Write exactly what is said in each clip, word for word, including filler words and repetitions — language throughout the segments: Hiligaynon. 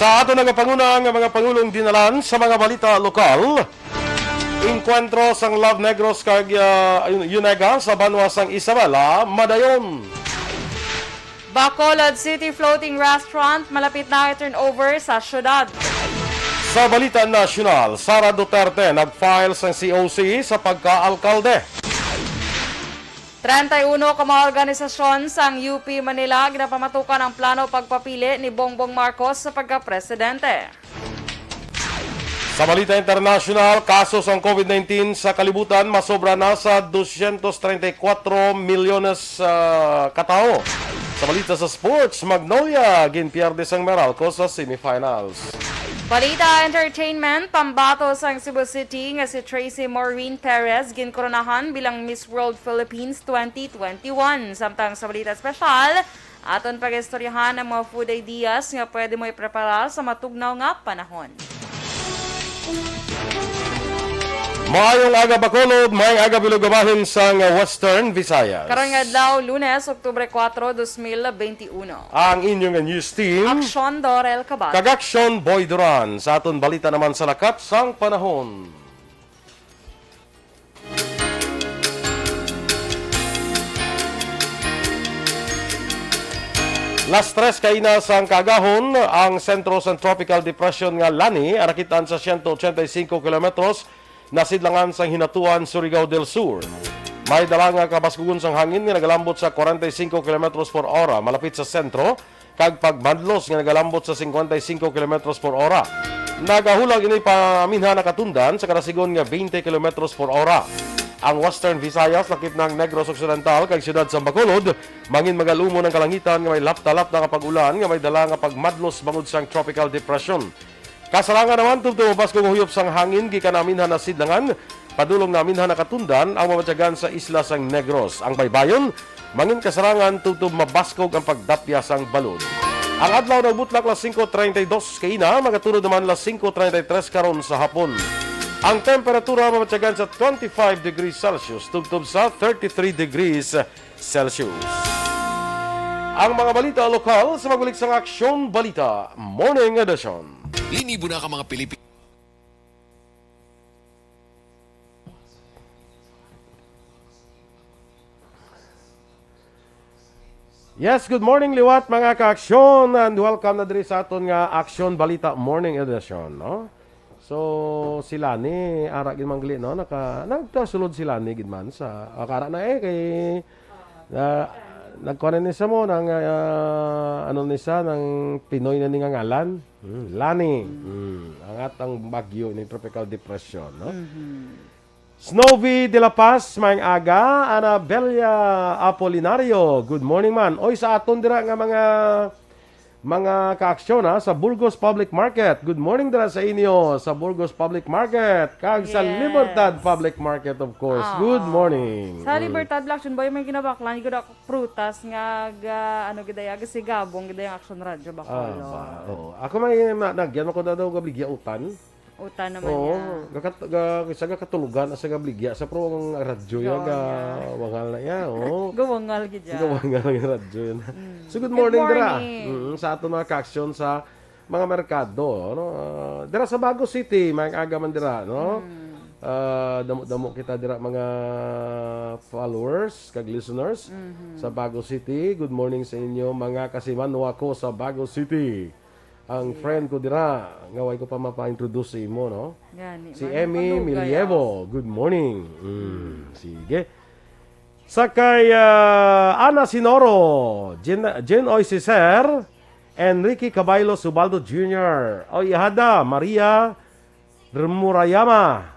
Sa ato nagapanguna nga mga pangulong dinalan sa mga balita lokal, inkwentro sang Love Negros kag, ah, Unega sa banwa sang Isabela, madayon. Bacolod City Floating Restaurant malapit na i-turnover sa syudad. Sa balita nasyonal, Sara Duterte nag-file sang C O C sa pagka-alkalde. Treinta y uno ka mga organisasyon sang U P Manila ginapamatukan ang plano pagpapili ni Bongbong Marcos sa pagka-presidente. Sa balita internasyonal, kaso sang COVID nineteen sa kalibutan masobra na sa dosyentos treinta y kuwatro milyones, ah, ka tawo. Sa balita sa sports, Magnolia ginpierde sang Meralco sa semifinals. Balita entertainment, pambato sang Cebu City nga si Tracy Maureen Perez ginkoronahan bilang Miss World Philippines twenty twenty-one. Samtang sa balita espesyal, aton pag-istoryahan ang mga food ideas nga pwede mo ipreparar sa matugnaw nga panahon. Maayong aga, Bacolod. Maayong aga, Bilog Bahin sang Western Visayas. Karon nga adlaw, Lunes, Oktubre kuwatro, dos mil benti uno. Ang inyong news team, Aksyon Dorel Cabal kag Aksyon Boy Duran. Sa aton balita naman sa lakat sang panahon. Las tres kaina sang kaagahon, ang sentro sang Tropical Depression nga Lani, arakitan sa siyento ochenta y cinco kilometros nasidlangan sang Hinatuan, Surigao del Sur. May dala nga kabaskugon sang hangin nga nagalambot sa kwarenta y cinco kilometros por ora malapit sa sentro, kag pagmadlos nga nagalambot sa singkwenta y singko kilometros por ora. Nagahulag ini paminha nakatundan sa kada sigon nga twenty kilometros por ora. Ang Western Visayas, lakip na ang Negros Occidental kag siyudad sa Bacolod, mangin magalumon ang kalangitan nga may lapta-lapta nga pag-ulan nga may dala nga pagmadlos bangod sang tropical depression. Kasarangan naman, tubtob mabaskog ang huyop sang hangin gikan aminhan na sidlangan, padulong na aminhan na katundan ang mamatyagan sa isla sang Negros. Ang baybayon, mangin kasarangan tubtob mabaskog ang pagdapya sang balod. Ang adlaw nagbutlak las singko treinta y dos kaina, magatunod naman las singko treinta y tres karon sa hapon. Ang temperatura mamatyagan sa twenty-five degrees Celsius, tubtob sa thirty-three degrees Celsius. Ang mga balita lokal sa magulik sang Aksyon Balita Morning Edition. Linibo na ka mga Pilipino. Yes, good morning liwat, mga ka-aksyon, and welcome na diri sa aton nga Aksyon Balita Morning Edition, no? So, si Lani, ara gid man gali, no? Naka-, nagkasulod si Lani gid man sa, ah, kara na eh, kay, na, nagkuha na ni sa mo, nang, ah, ano ni sa, nang Pinoy na ni nga ngalan. Hmm, Lani. Hmm, ang atang bagyo ni Tropical Depression, no? Mhm. Snowy de la Paz, maayong aga. Anabella Apolinario, good morning man. Oy, sa aton dira nga mga, mga kaaksyon, ha, sa Burgos Public Market. Good morning dira sa inyo sa Burgos Public Market kag sa Yes. Libertad Public Market, of course. Oo. Good morning. Sa Mm. Libertad, Black June Boy, may ginabaklan gud ako prutas nga ga, ano gid ay, aga sigabong gid ay ang Aksyon Radyo Ah, Bacolod. ba? Oo. Ako may na, nagyan ako na daw gabligya utan. Utan naman Oo, niya. gakat-, ga-, sa gakatulugan, sa gabligya, sa pro ang radyo ya, Oo, ga niya. wangal na ya, oo. Gawangal gid ya. Gawangal ang radyo yan. Mm. So, good Good morning, dira. morning. Mm, sa aton mga kaaksyon sa mga merkado, no? Ah, dira sa Bago City, maayong aga man dira, no? Mm. Ah, damo-damo kita dira, mga followers kag listeners Mhm. sa Bago City. Good morning sa inyo, mga kasimanwa ko sa Bago City. Ang Yeah. friend ko dira, nga way ko pa mapa-introduce sa imo, no? Gani, Si man, Emmy mapanugay, Milievo. oh. Good morning. Mm, Mm. sige. Sa kay, ah, Ana Sinoro, Jen, Jen Oy Cicer, Enrique Cabaylo Subaldo Junior, Oy Ihada, Maria Murayama.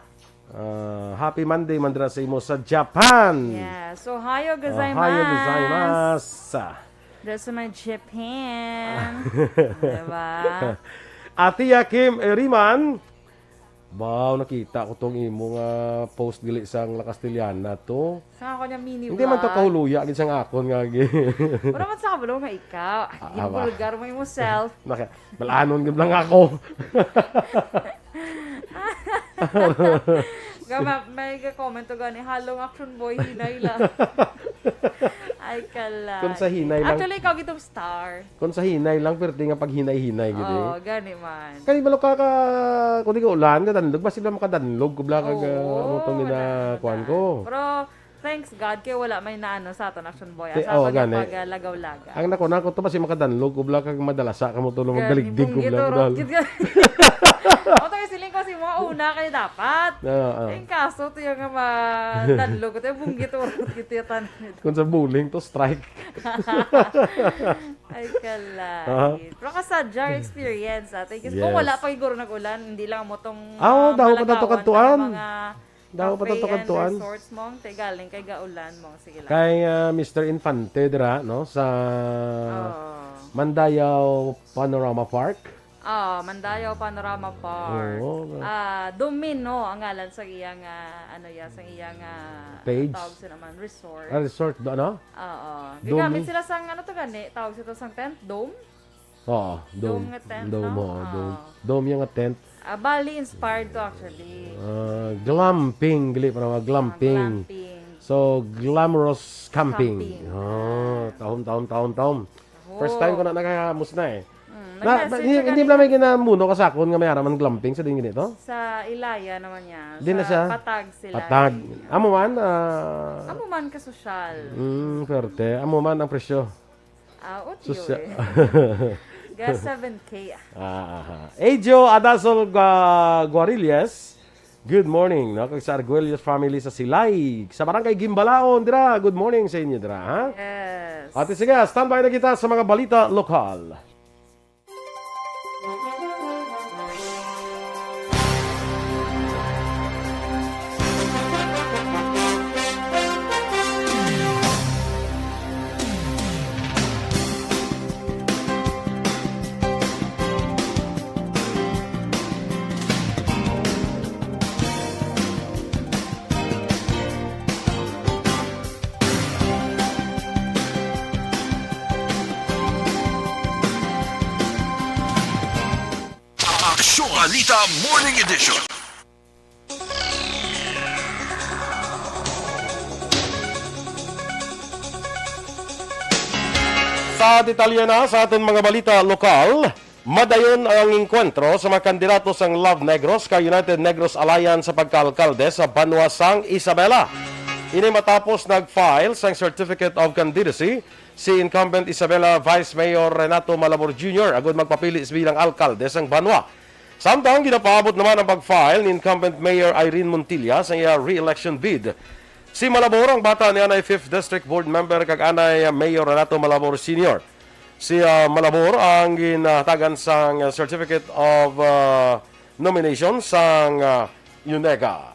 Ah, happy Monday man dira sa imo sa Japan. Yes. Ohayo Ohayou gozaimasu. gozaimasu. Dira sa mga Japan. Diba? Ate Kim Eriman, baw, nakita ko tong imo nga post gali sang La Castellana to. Sa ako niya mini Hindi man to vlog. kahuluya gid sang akon nga gi- Wala man sa kabalo nga ikaw. Ah, ah, ba? Ginbulgar mo imo self. Naka-, balanon gid lang ako. Ga-, ma-, may ga-comment to gani, "Halong Action Boy, hinay lang." Ay, kala. Kung sa hinay lang. Actually, ikaw gitong star. Kung sa hinay lang, pero di nga paghinay-hinay, gid, eh. Oo, gani man. Kani balo ka, ka, kung di ka ulan, ka danlog, basi lang makadanlog, kubla ka, Oo, ah, amo tong wala, gina-, kuan wala. Ko. Pero, thanks God, kay wala may naano sa aton, Action Boy. Te-, Asa oh, pa gani. Pag, ah, lagaw-lagaw. Ang nako, nako to, basi makadanlog, kubla kag madalasa ka mo to, Gani, magdaligdig, bunggi kubla, to, madal-, rot, gid ka. O, tayo siling ko si mga una kay dapat. Oo, oo. Ang kaso, to yung nga madanlog, to yung bunggi to, rot, gid to yung tanan. Kung sa bowling to, strike. Ay, kalay. Aha. Pero kasadya experience, ah. Thank you. Kung Yes. wala pa siguro nag-ulan, hindi lang mo tong, Ah, oo, ah, daw pa malagawan, tato kadtuan. Mga Daw pa tato cafe and kadtuan. Resorts mong, te, galing kay gaulan mong. Sige lang. Kay, ah, Mister Infante dira, no, sa Oo. Mandayaw Panorama Park. Ah, Mandayaw Panorama Park. Oo. Ah, Domino ang ngalan sa iyang, ah, ano ya, sa iyang, ah, Page? Tawag sa naman, resort. Ah, resort do, ano? Oo. Dome? Gigamit sila sang, ano to gani? Tawag sa to sang tent? Dome? Oo, Dome dome. Nga tent, Dome, no? Oo, dome. Oo. Dome yung nga tent. Ah, Bali inspired to, actually. Ah, glamping, gali pa naman, Ah, glamping. Glamping. So, glamorous camping. Camping. Ah, Ah. tahom, tahom, tahom, tahom. First Oh. time ko na nakamusna eh. Mm, Na, nag-message ba, hindi, siya hindi kanina. Ba may ginamuno ka sa akon nga may araman glamping sa din ganito? Sa Ilaya naman niya. Di na Sa siya? Patag sila. Patag. Amo man, ah, Amo man kasosyal. Mm, perte. Amo man ang presyo. Ah, utyo Susya- eh. Ga seven K. Ah, aha. Ejo Adasol Gua-, Guarillas, good morning, no? Kag sa Arguelles family sa Silay, sa Barangay Gimbalaon, dira. Good morning sa inyo, dira, ha? Yes. Ate, sige, standby na kita sa mga balita lokal. Aksyon Balita Morning Edition. Sa detalye na sa aton mga balita lokal, madayon ang engkwentro sa mga kandidato sang Love Negros kag United Negros Alliance sa pagkaalkalde sa banwa sang Isabela. Ini matapos nag-file sang Certificate of Candidacy si incumbent Isabela Vice Mayor Renato Malabor Junior agud magpapili bilang alkalde sang banwa. Samtang ginapaabot naman ang pag-file ni incumbent Mayor Irene Montilla sa iya re-election bid. Si Malabor ang bata ni anay fifth District Board Member kag anay Mayor Renato Malabor Senior. Si, ah, Malabor ang ginatagan sang Certificate of, ah, Nomination sang, ah, UNEGA.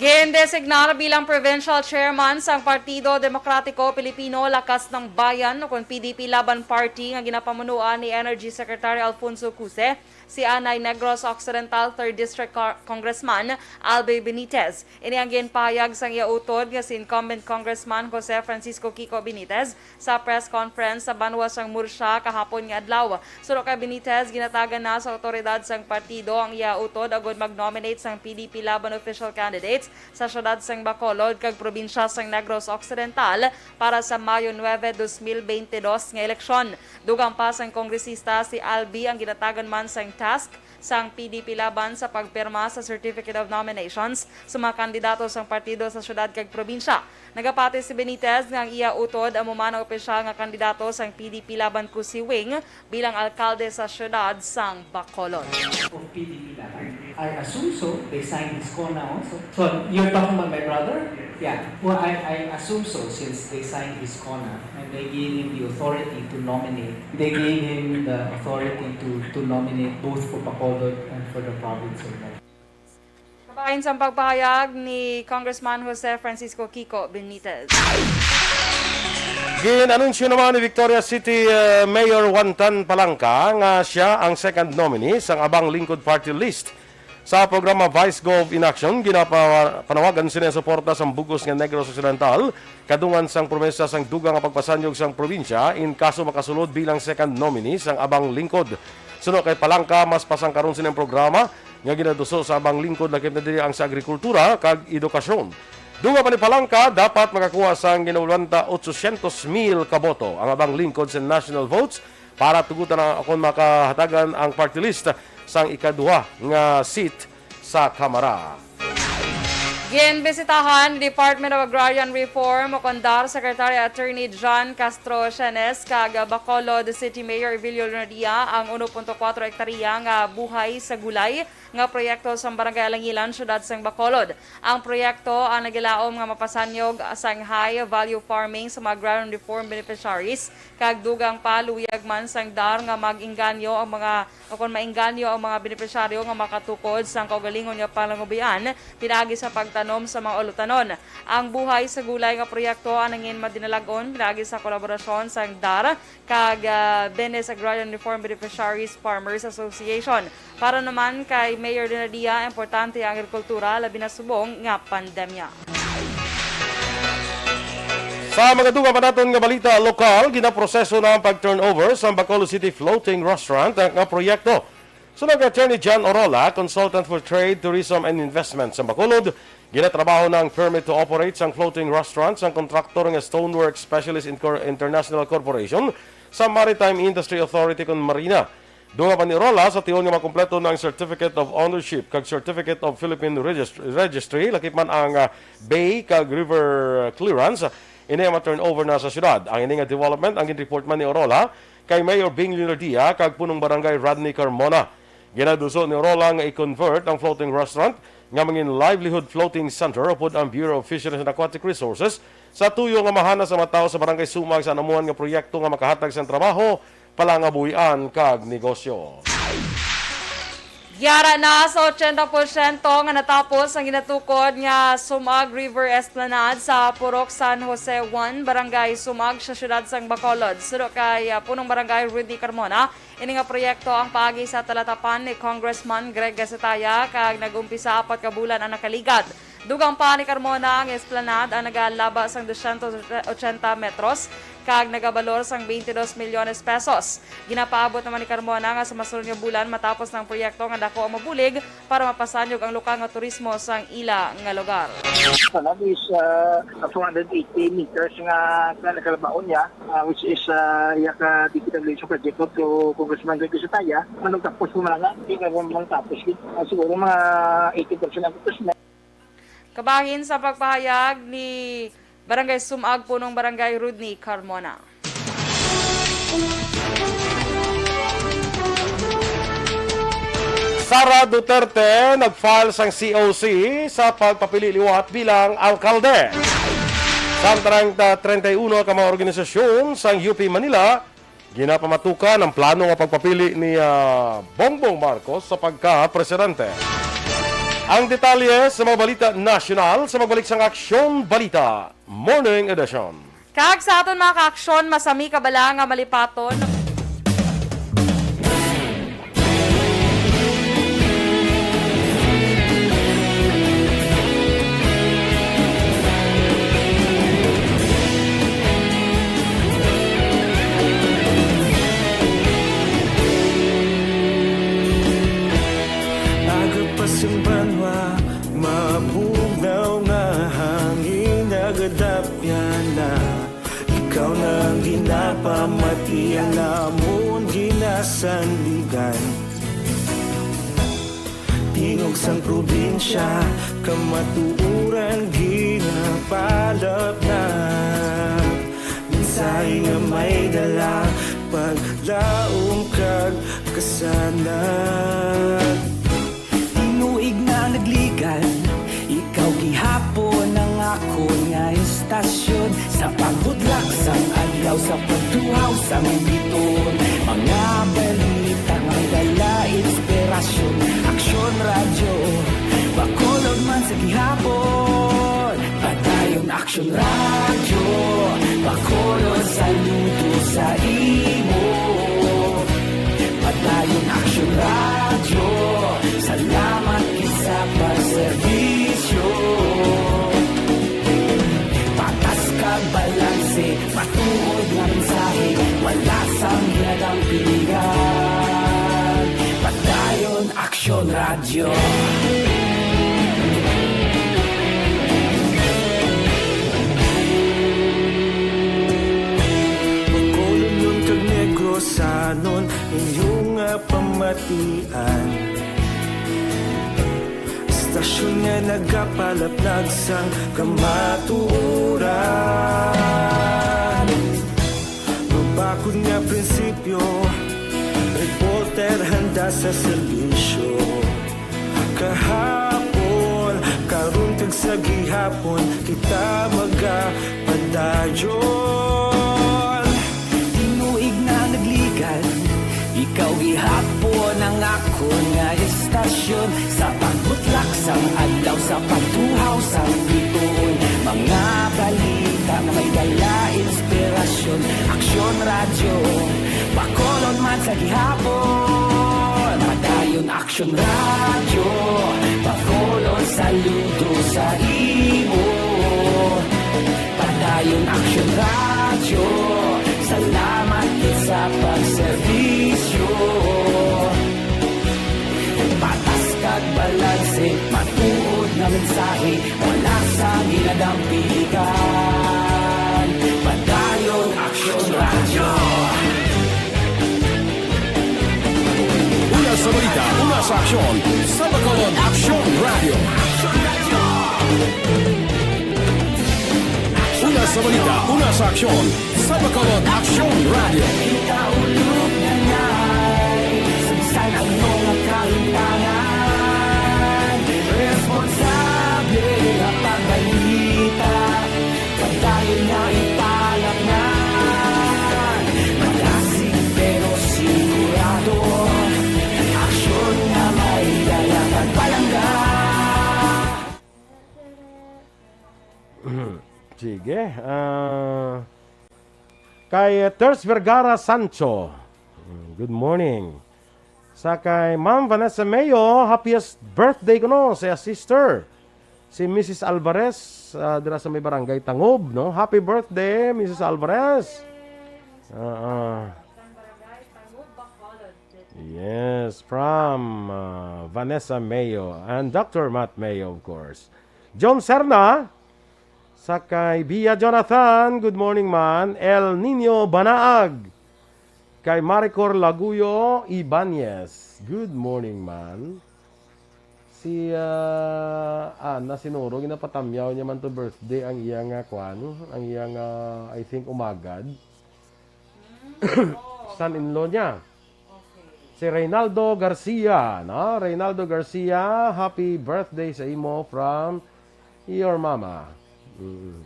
Gindesignar bilang provincial chairman sang Partido Demokratiko Pilipino, Lakas ng Bayan, o kon P D P Laban Party, nga ginapamunuan ni Energy Secretary Alfonso Cuse, si anay Negros Occidental Third District Car-, Congressman Albie Benitez. Ini ang ginpahayag sang iya utod nga si incumbent Congressman Jose Francisco Kiko Benitez sa press conference sa banwa sang Murcia kahapon nga adlaw. Suno kay Benitez, ginatagan na sa awtoridad sang partido ang iya utod agud mag-nominate sang P D P Laban official candidates sa siyudad sang Bacolod kag probinsya sang Negros Occidental para sa Mayo nuebe, dos mil beintidos nga eleksyon. Dugang pa sang kongresista, si Albie ang ginatagan man sang task sang P D P Laban sa pagpirma sa Certificate of Nominations sa mga kandidato sang partido sa siyudad kag probinsya. Nagapati si Benitez nga ang iya utod amo man ang opisyal nga kandidato sang P D P Laban Cuse Wing bilang alkalde sa siyudad sang Bacolod. Of P D P Laban. I assume so. They signed his CONA also. So, you're talking about my brother? Yeah. Well, I, I assume so since they signed his CONA and they gave him the authority to nominate. They gave him the authority to, to nominate both for Bacolod and for the province of Negros. Kabahin sang pagpahayag ni Congressman Jose Francisco Kiko Benitez. Gin-anunsyo naman ni Victoria City, uh, Mayor Juan Tan Palangka nga siya ang second nominee sang Abang Lingkod Party List. Sa programa Vice Gov in Action, ginapa-, panawagan sini ang suporta sang bug-os nga Negros Occidental, kadungan sang promesa sang dugang nga pagpasanyog sang probinsya in kaso makasulod bilang second nominee sang Abang Lingkod. Suno kay Palangka, mas pasangkaron sini ang programa nga ginaduso sa abang lingkod, lakip na diri ang sa agrikultura kag edukasyon. Dugang pa ni Palanca, dapat makakuha sang ginaulwanta ochocientos mil ka boto ang abang lingkod sa national votes para tugutan ang, kon makahatagan ang party list sang ikaduha nga seat sa Kamara. Ginbisitahan ni Department of Agrarian Reform o kon DAR Secretary Attorney John Castro Sianes kag Bacolod City Mayor Evilio Lunardia ang uno punto kuwatro hektarya nga Buhay sa Gulay nga proyekto sa Barangay Alangilan, Syudad sang Bacolod. Ang proyekto ang nagilaom nga mapasanyog sang high value farming sa mga agrarian reform beneficiaries kag dugang pa luyag man sang DAR nga mag-inganyo ang mga o kon mainganyo ang mga benepisyaryo nga makatukod sang kaugalingon nga panangubian pinaagi sa pagtanom sa mga ulutanon. Ang Buhay sa Gulay nga proyekto ang nangin madinalag-on pinaagi sa kolaborasyon sang DAR kag, ah, Benes Agrarian Reform Beneficiaries Farmers Association. Para naman kay Mayor Dinadia, importante ang agrikultura, labi na subong nga pandemya. Sa mga dugang pa naton nga balita lokal, ginaproseso na ang pag-turnover sa Bacolod City Floating Restaurant nga proyekto. Suno kay Attorney John Orola, Consultant for Trade, Tourism and Investment sa Bacolod, ginatrabaho na ang permit to operate sang floating restaurant sang kontraktor nga Stonework Specialist Incor-, International Corporation sa Maritime Industry Authority kon Marina. Dugang pa ni Orola, sa tion nga makumpleto na ang Certificate of Ownership kag Certificate of Philippine Regist-, Registry, lakip man ang, ah, bay kag river clearance, ini ang ma-turnover na sa syudad. Ang ini nga development ang gin-report man ni Orola kay Mayor Bing Leonardia kag Punong Barangay Rodney Carmona. Ginaduso ni Orola nga i-convert ang floating restaurant nga mangin livelihood floating center upod ang Bureau of Fisheries and Aquatic Resources sa tuyo nga mahanas ang mga tawo sa Barangay Sumag sa anamuhan nga proyekto nga makahatag sang trabaho, palangabuhian kag negosyo. Yara na sa ochenta porsyento nga natapos ang ginatukod nga Sumag River Esplanade sa Purok San Jose one, Barangay Sumag, sa siyudad sang Bacolod. Suno kay, ah, Punong Barangay Rudy Carmona, ini nga proyekto ang paagi sa talatapan ni Congressman Greg Gasitaya kag nag-umpisa apat ka bulan ang nakaligad. Dugang pa ni Carmona, ang esplanade ang nagalaba sang dosyentos ochenta metros kag nagabalor sang twenty-dos milyones pesos. Ginapaabot naman ni Carmona nga sa masunod nga bulan matapos na ang proyekto nga daku ang mabulig para mapasanyog ang lokal nga turismo sang ila nga lugar. Sa lab is, ah, two hundred eighty meters nga, nga nagkalabaon niya, ah, which is, ah, iya ka D P W Project to Congressman Greg Sataya. Manong tapos mo na nga, hindi ka man tapos. Ah, siguro mga eighty percent ang tapos na. Kabahin sa pagpahayag ni Barangay Sumag, Punong Barangay Rodney Carmona. Sara Duterte nag-file sang C O C sa pagpapili liwat bilang alkalde. Samtang ta-, treinta y uno ka mga organisasyon sang U P Manila ginapamatukan ang plano nga pagpapili ni, ah, Bongbong Marcos sa pagka-presidente. Ang detalye sa mga balita nasyonal sa magbalik sang Aksyon Balita Morning Edition. Kag sa aton mga ka-aksyon, masami ka bala nga malipaton? Aga pa sa banwa, mabugnaw nga hangin nagadapyan na. Ikaw na ang ginapamati, ang amon ginasandigan. Tingog sang probinsya, kamatuoran ginapalapna. Mensahe nga may dala, paglaom kag kasanag. Tinuig na nagligan, ikaw gihapon ang akon nga istasyon. Sa pagbudlak sang adlaw, sa pagtuhaw sang biton, mga balita nga dala inspirasyon. Aksyon Radyo, Bacolod man sa gihapon. Padayon Aksyon Radyo, Bacolod, saludo sa imo. Padayon Aksyon Radyo, salamat gid sa pagserbisyo. Patas kag balanse, matuod nga mensahe, wala sang ginadampigan. Padayon Aksyon Radyo. Bacolodnon kag Negrosanon, inyo nga pamatian. Istasyon nga nagapalaplag sang kamatuoran. Mabakod nga prinsipyo, reporter handa sa serbisyo. Kahapon, karon kag sa gihapon, kita magapadayon. Tinuig na nagligad, ikaw gihapon ang akon nga istasyon. Sa pagbutlak sang adlaw, sa pagtuhaw sang bituon, mga balita nga may dala inspirasyon. Aksyon Radyo, Bacolod man sa gihapon. Padayon Aksyon Radyo, Bacolod, saludo sa imo. Padayon Aksyon Radyo, salamat gid sa pagserbisyo. Patas kag balanse, matuod nga mensahe, wala sang ginadampigan. Padayon Aksyon Radyo. Una sa balita, una sa aksyon, sa Bacolod Aksyon Radyo. Una sa balita, una sa aksyon, sa Bacolod Aksyon Radyo. Kita ulog na ngay, sa bisan ano nga kahimtangan, responsable nga pagbalita. Padayon nga ipalatnan, malasig pero sigurado, aksyon nga may dala kag palangga. Sige, ah, kay Ters Vergara Sancho. Mm, good morning. Sa kay Ma'am Vanessa Mayo, happiest birthday kuno sa iya sister, si Missus Alvarez, ah, dira sa may barangay Tangob, no? Happy birthday, Missus Alvarez. Ah, ah. Yes, from, ah, Vanessa Mayo and Doctor Matt Mayo, of course. John Serna, sa kay Bia Jonathan, good morning, man. El Nino Banaag. Kay Maricor Laguyo Ibanez, good morning, man. Si, ah, Ana Sinuro, ginapatamyaw niya man to birthday ang iya nga kwan, ang iya nga, I think, umagad. Son-in-law niya. Si Reynaldo Garcia, no? Reynaldo Garcia, happy birthday sa imo from your mama. Mm.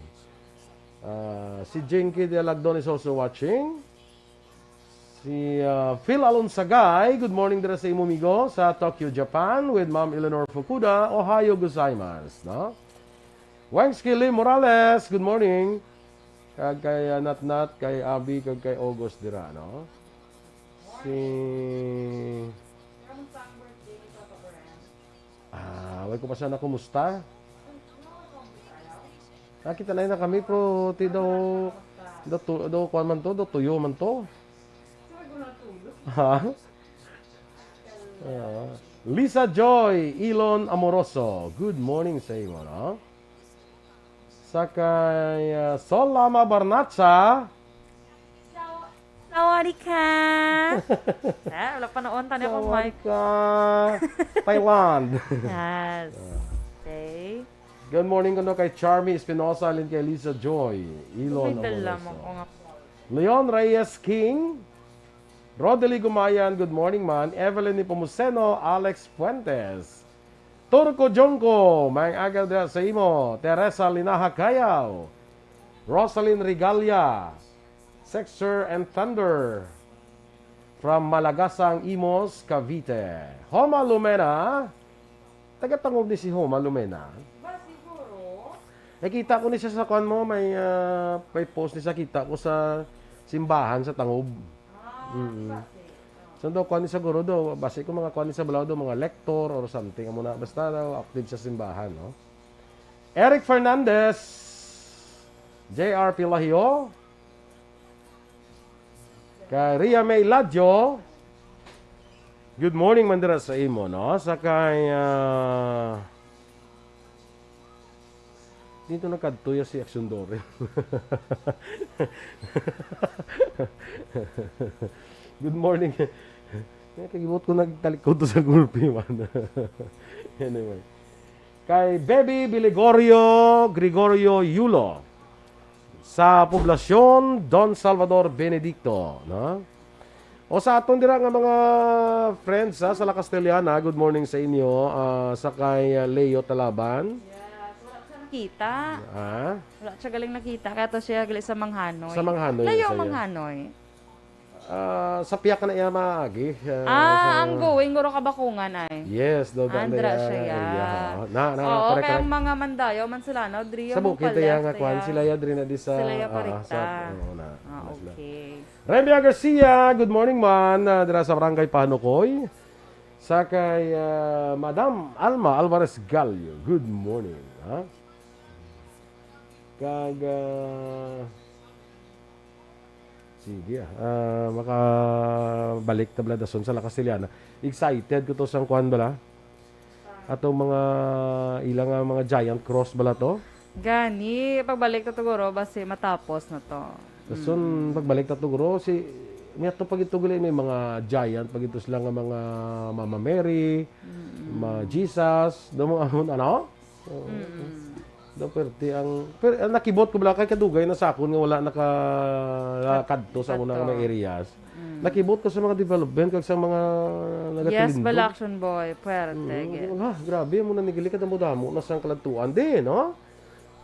Ah, si Jinky de Lagdon is also watching. Si, ah, Phil Alonsagay, good morning dira sa imo amigo sa Tokyo, Japan, with Ma'am Eleanor Fukuda, Ohayo gozaimasu, no? Wangski Lee Morales, good morning. Kag kay, ah, Natnat, kay Abby, kag kay August dira, no? Si, ah, wala ko pa siya nakumusta. Nakita na na kami, pero ti daw, daw, tu- daw, kuwan man to, daw tuyo man to. Ha? Ah, Lisa Joy Ilon Amoroso, good morning sa imo, no? Sa kay, ah, Sol Lama Barnacha. Sawadika. Ah, wala pa noon, tani ko, Mike. Sawadika. Thailand. Yes. Okay. Good morning kuno kay Charmy Espinosa, alin kay Lisa Joy Ilon Amoroso. Leon Reyes King, Rodely Gumayan, good morning, man. Evelyn Nepomuceno, Alex Fuentes, Turco Jongco, maayong aga diha sa imo. Teresa Linaha Cayaw, Rosalyn Regalia, Sexter and Thunder, from Malagasang Imus, Cavite. Homa Lumena, taga Tangob ni si Homa Lumena. Ba, siguro? Nakita ko ni siya sa kwan mo, may, ah, may post ni siya, kita ko sa simbahan sa Tangob. Ah, mm. Sa daw, kuan ni siguro daw, basi ko mga kuan ni sa balaw daw, mga lector or something, amo na, basta daw active sa simbahan, no? Eric Fernandez, J R Pilahio, kay Ria May Ladyo, Good morning man dira sa imo, no? Sa kay, ah, dito nagkadto ya si Aksyon Doren. Good morning. Eh, kagibot ko nagtalikod to sa gulpi, man. Anyway. Kay Baby Biligorio Gregorio Yulo sa Poblacion Don Salvador Benedicto, no? O sa aton dira nga mga friends, ha, sa La Castellana, good morning sa inyo, ah, sa kay, ah, Leo Talaban. Yes, wala siya nakita. Ha? Wala siya galing nakita, kaya to siya gali sa Manghanoy. Sa Manghanoy, Layo sa ang iya. Manghanoy. Ah, sa piyak na iya maagi, ah, Ah, sa ang going, guro kabakungan ay. Yes, do, do, Andra do, siya, ah, ya. Area, ha. Na, na, Oo, correct, kaya ang correct. Mga Mandayaw, Mansilanaw, diri Sa yung bukid, kaya Palas, nga, kwan, kaya sila ya, diri na di sa, sila ya ah, parikta. Sa, oo, na, Ah, na sila. Okay. Remy Garcia, good morning, man. Ah, dira sa Barangay Panukoy. Sa kay, ah, Madam Alma Alvarez Gallo, good morning, ha? Kag, ah, sige, ah, ah, makabalik ta bala dason sa La Castellana. Excited ko to sang kwan bala. Atong mga, ila nga mga giant cross bala to. Gani, pagbalik ta to, guro, basi matapos na to. Dason, Mm. pagbalik ta to, guro, si, may ato pa gito gali, may mga giant pa gito sila nga mga Mama Mary, Mm. mga Jesus, daw mga amon, ano? Oo. Mm. Daw perti ang, per-, ang nakibot ko bala kay kadugay na sa akon nga wala nakakadto sa una nga mga Kadto. areas. Mm. Nakibot ko sa mga development kag sa mga Yes, nagatalindog. Bala Action Boy, puwerte, Mm, gid. Wala, grabe, amo na ni gali kadamo-damo na sang kaladtuan di, no?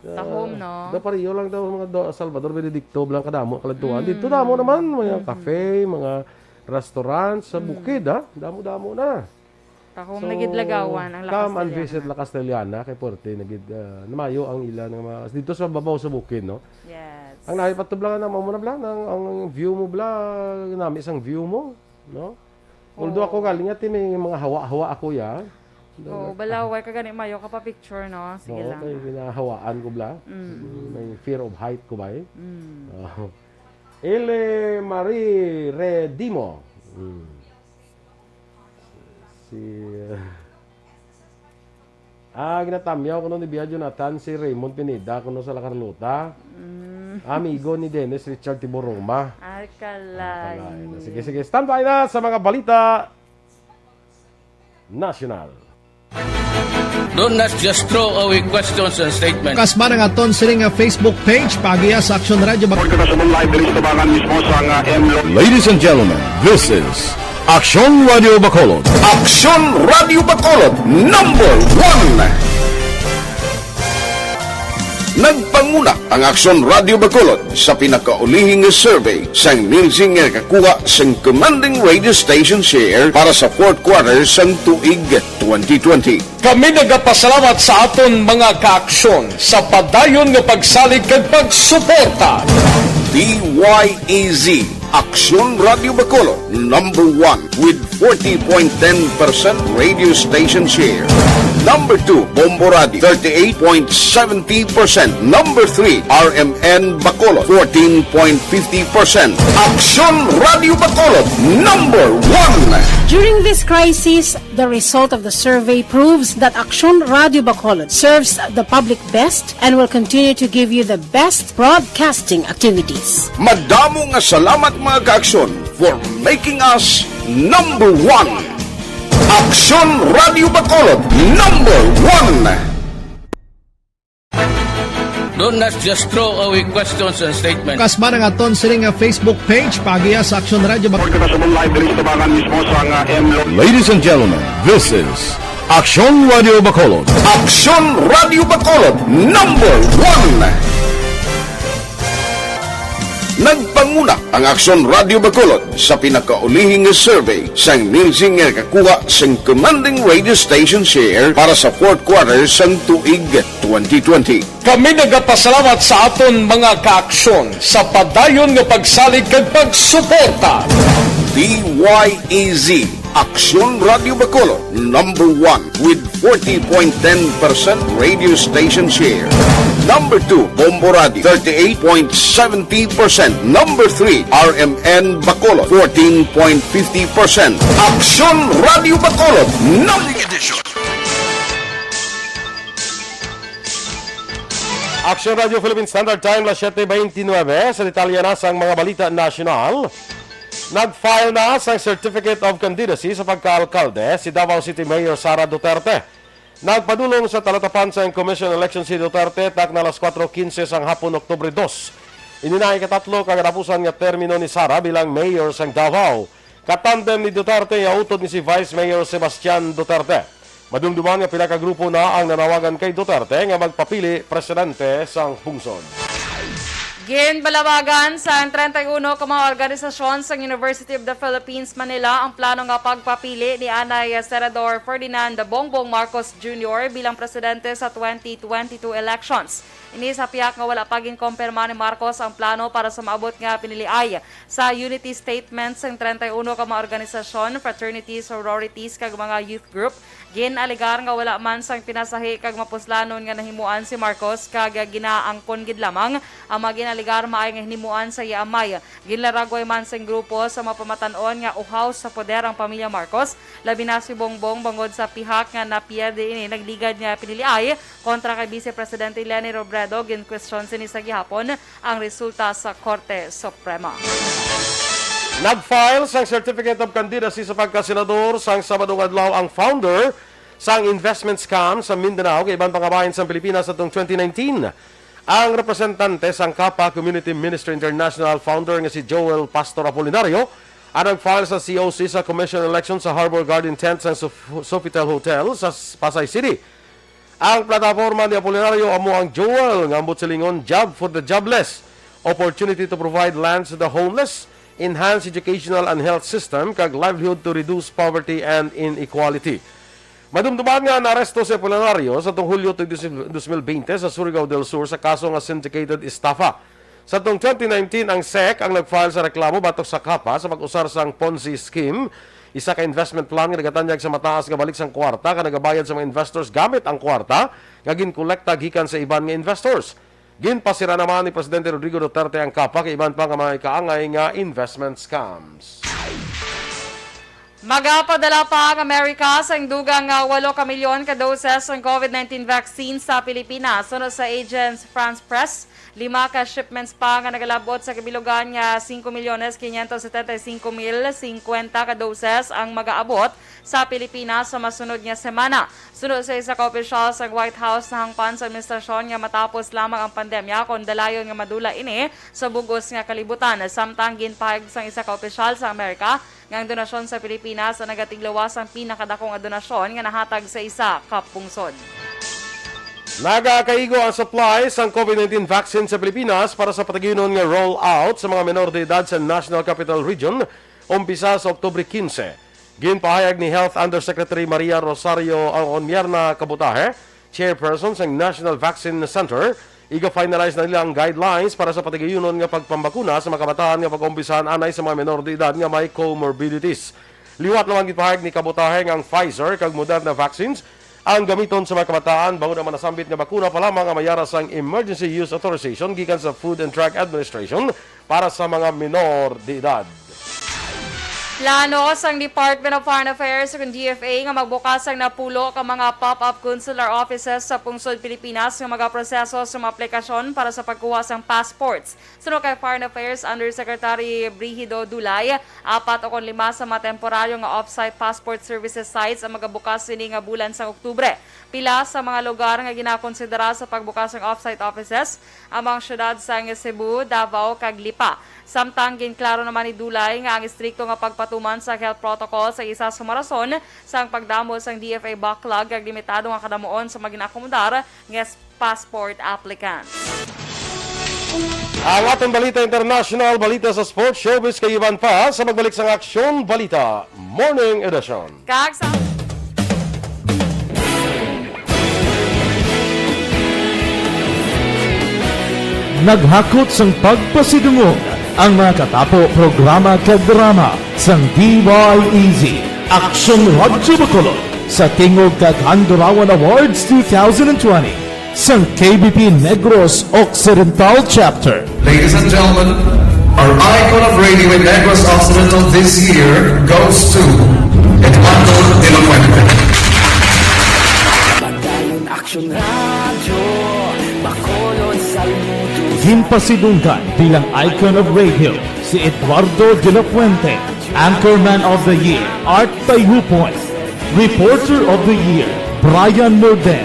Ah, Tahom, no? Da pareho lang daw mga do-, Salvador Benedicto, bala ang kadamo kaladtuan. Mm. Dito damo naman, mga Mm-hmm. cafe, mga restaurant sa Mm. bukid, ha? Damo-damo na. Tahom So, na gid Lagawan ang La come and Castellana. visit La Castellana, kay puwerte na gid, ah, namayo ang ila nga mga, dito sa babaw sa bukid, no? Yes. Ang naay patublangan na mo na bala, ang, ang view mo bala, nami sang view mo, no? Although Oo. ako galing ati may mga hawa-hawa ako ya. Oh, bala, way ka gani mayo ka pa picture, no? Sige Oo, lang. Kay ginahawaan ko bala. Mm. May fear of height ko ba eh? Mm. Oh. Ele Marie Redimo. Mm. Si, ah, ginatamyaw kuno ni Bia Jonathan si Raymond Pineda kuno sa La Carlota. Mm. Amigo ni Dennis Richard Tiburoma. Ay, Ah, kalay. kalay. Sige, sige. Standby na sa mga balita nasyonal. Don't just throw away questions and statements. Kasma nga aton sini nga Facebook page, paagiha sa Aksyon Radio Bac- Report kita sa live diri sa tabangan mismo sa nga M Lo- Ladies and gentlemen, this is Aksyon Radio Bacolod. Aksyon Radio Bacolod, number one. Nagpanguna ang Aksyon Radio Bacolod sa pinakaulihi nga survey sang Nielsen nga nakakuha sang commanding radio station share para sa fourth quarter sang tuig twenty twenty. Kami nagapasalamat sa aton mga kaaksyon sa padayon nga pagsalig kag pagsuporta. D Y E Z, Aksyon Radio Bacolod, number one with forty point ten percent radio station share. Number two, Bombo Radio, thirty-eight point seventy percent. Number three, R M N Bacolod, fourteen point fifty percent. Aksyon Radio Bacolod, number one. During this crisis, the result of the survey proves that Aksyon Radio Bacolod serves the public best and will continue to give you the best broadcasting activities. Madamo nga salamat, mga kaaksyon, for making us number one. Aksyon Radio Bacolod, number one. Don't just throw away questions and statements. Kasma nga aton sini nga Facebook page, paagiha sa Aksyon Radio Bac- Report kita sa live diri sa tabangan mismo sa nga M Lo- Ladies and gentlemen, this is Aksyon Radio Bacolod. Aksyon Radio Bacolod, number one. Nagpanguna ang Aksyon Radio Bacolod sa pinakaulihi nga survey sang Nielsen nga nakakuha sang commanding radio station share para sa fourth quarter sang tuig twenty twenty. Kami nagapasalamat sa aton mga kaaksyon sa padayon nga pagsalig kag pagsuporta. D Y E Z, Aksyon Radio Bacolod, number one with forty point ten percent radio station share. Number two, Bombo Radio, thirty-eight point seventy percent. Number three, R M N Bacolod, fourteen point fifty percent. Aksyon Radio Bacolod, number Aksyon Radio Philippine Standard Time, las siete veintinueve. Sa detalye na sang mga balita nasyonal, nag-file na sang Certificate of Candidacy sa pagkaalkalde si Davao City Mayor Sara Duterte. Nagpadulong sa talatapan sang commission election si Duterte takna alas kuwatro quince sang hapon, Oktubre dos. Ini na ikatatlo ka katapusan nga termino ni Sara bilang mayor sang Davao. Katandem ni Duterte nga utod ni si Vice Mayor Sebastian Duterte. Madumduman nga pila ka grupo na ang nanawagan kay Duterte nga magpapili presidente sang pungsod. Ginbalabagan sang treinta y uno ka mga organisasyon sang University of the Philippines, Manila ang plano nga pagpapili ni anay Senador Ferdinand Bongbong Marcos Junior bilang presidente sa twenty twenty-two elections. Ini sa pihak nga wala pa ginkompirma ni Marcos ang plano para sa maabot nga piniliay. Sa unity statement sang treinta y uno ka mga organisasyon, fraternities, sororities, kag mga youth group, gin-alegar nga wala man sang pinasahi kag mapuslanon nga nahimuan si Marcos, kag ginaangkon gid lamang ang mga gin-alegar maay nga hinimuan sa iya amay. Ginlaragway man sang grupo sa mga pamatan-on nga uhaw sa poder ang pamilya Marcos, labi na si Bongbong, bangod sa pihak nga napierde ini nagligad nga piniliay kontra kay Vice Presidente Leni Robredo. Ginkwestiyon sini sa gihapon ang resulta sa Korte Suprema. Nag-file sang Certificate of Candidacy sa pagkasenador sang Sabado nga adlaw ang founder sang investment scam sa Mindanao kag iban pa nga bahin sang Pilipinas atong twenty nineteen. Ang representante sang CAPA Community Ministry International founder nga si Joel Pastor Apolinario ang nag-file sa C O C sa commission election sa Harbor Garden Tent sang Sof-, Sofitel Hotel sa S-, Pasay City. Ang plataporma ni Apolinario amo ang Joel nga ambot silingon, Job for the Jobless, Opportunity to Provide Lands to the Homeless, Enhance Educational and Health System, kag Livelihood to Reduce Poverty and Inequality. Madumduman nga naaresto si Apolinario sa tong Hulyo tuig dos mil bente sa Surigao del Sur sa kaso nga syndicated estafa. Sa tong twenty nineteen, ang SEC ang nag-file sa reklamo batok sa CAPA sa pag-usar sang Ponzi scheme, isa ka investment plan nga nagatanyag sa mataas nga balik sang kwarta nga nagabayad sa mga investors gamit ang kwarta nga ginkolekta gikan sa iban nga investors. Ginpasira naman ni Presidente Rodrigo Duterte ang CAPA kag iban pa nga mga ikaangay nga investment scams. Magapadala pa ang Amerika sang dugang nga walo ka milyon ka doses sang COVID nineteen vaccine sa Pilipinas. Suno sa Agence France Presse, lima ka shipments pa nga nagalab-ot sa kabilugan nga singko milyones quinientos setenta y cinco mil cincuenta ka doses ang magaabot sa Pilipinas sa masunod nga semana. Suno sa isa ka opisyal sa White House, nahangpan sa administrasyon nga matapos lamang ang pandemya kon dalayon nga madula ini sa bug-os nga kalibutan. Samtang ginpahayag sang isa ka opisyal sa Amerika nga ang donasyon sa Pilipinas ang nagatigluwas sang pinakadako nga donasyon nga nahatag sa isa ka pungsod. Nagakaigo ang supply sang COVID nineteen vaccine sa Pilipinas para sa pataguyunon nga roll-out sa mga menor de edad sa National Capital Region umpisa sa Oktubre quince. Ginpahayag ni Health Undersecretary Maria Rosario Onmierna Cabutahe, chairperson sang National Vaccine Center, iga-finalize na nila ang guidelines para sa pataguyunon nga pagpambakuna sa mga kabataan nga pag-umpisahan anay sa mga menor de edad nga may comorbidities. Liwat naman, gipahayag ni Cabutahe nga ang Pfizer kag Moderna vaccines ang gamiton sa mga kabataan, bangod ang mga nasambit nga bakuna pa lamang ang may yara sang Emergency Use Authorization gikan sa Food and Drug Administration para sa mga minor de edad. Plano sang Department of Foreign Affairs ug D F A nga magbukas sang napulo ka mga pop-up consular offices sa pungsod Pilipinas nga magaproseso sa mga aplikasyon para sa pagkuha sang passports. Suno kay Foreign Affairs Undersecretary Brigido Dulay, apat o kon lima sa mga temporaryo nga off-site passport services sites ang magabukas sini nga bulan sang Oktubre. Pila sa mga lugar nga ginakonsidera sa pagbukas sang off-site offices amo ang siyudad sang Cebu, Davao, kag Lipa. Samtang ginklaro naman ni Dulay nga ang istrikto nga pagpatuman sa health protocol sa isa sa mga rason sang pagdamo sang D F A backlog kag limitado nga kadamuon sa mga ginakomodar nga passport applicants. Ang aton balita international, balita sa sports, showbiz, kag iban pa sa pagbalik sang Aksyon Balita Morning Edition. Kag sa Naghakot sang pagpasidungog ang mga katapo programa kag drama sang D Y E Z, Aksyon Radyo Bacolod, sa tingog kag Handurawan Awards two thousand twenty. sang K B P Negros Occidental Chapter. Ladies and gentlemen, our icon of radio in Negros Occidental this year goes to Eduardo de la Fuente. Padayon Aksyon Radyo, Bacolod, Salmuto. Ginpasidunggan bilang icon of radio si Eduardo de la Fuente, Anchorman of the Year, Art Tayhupoy, Reporter of the Year, Brian Morden,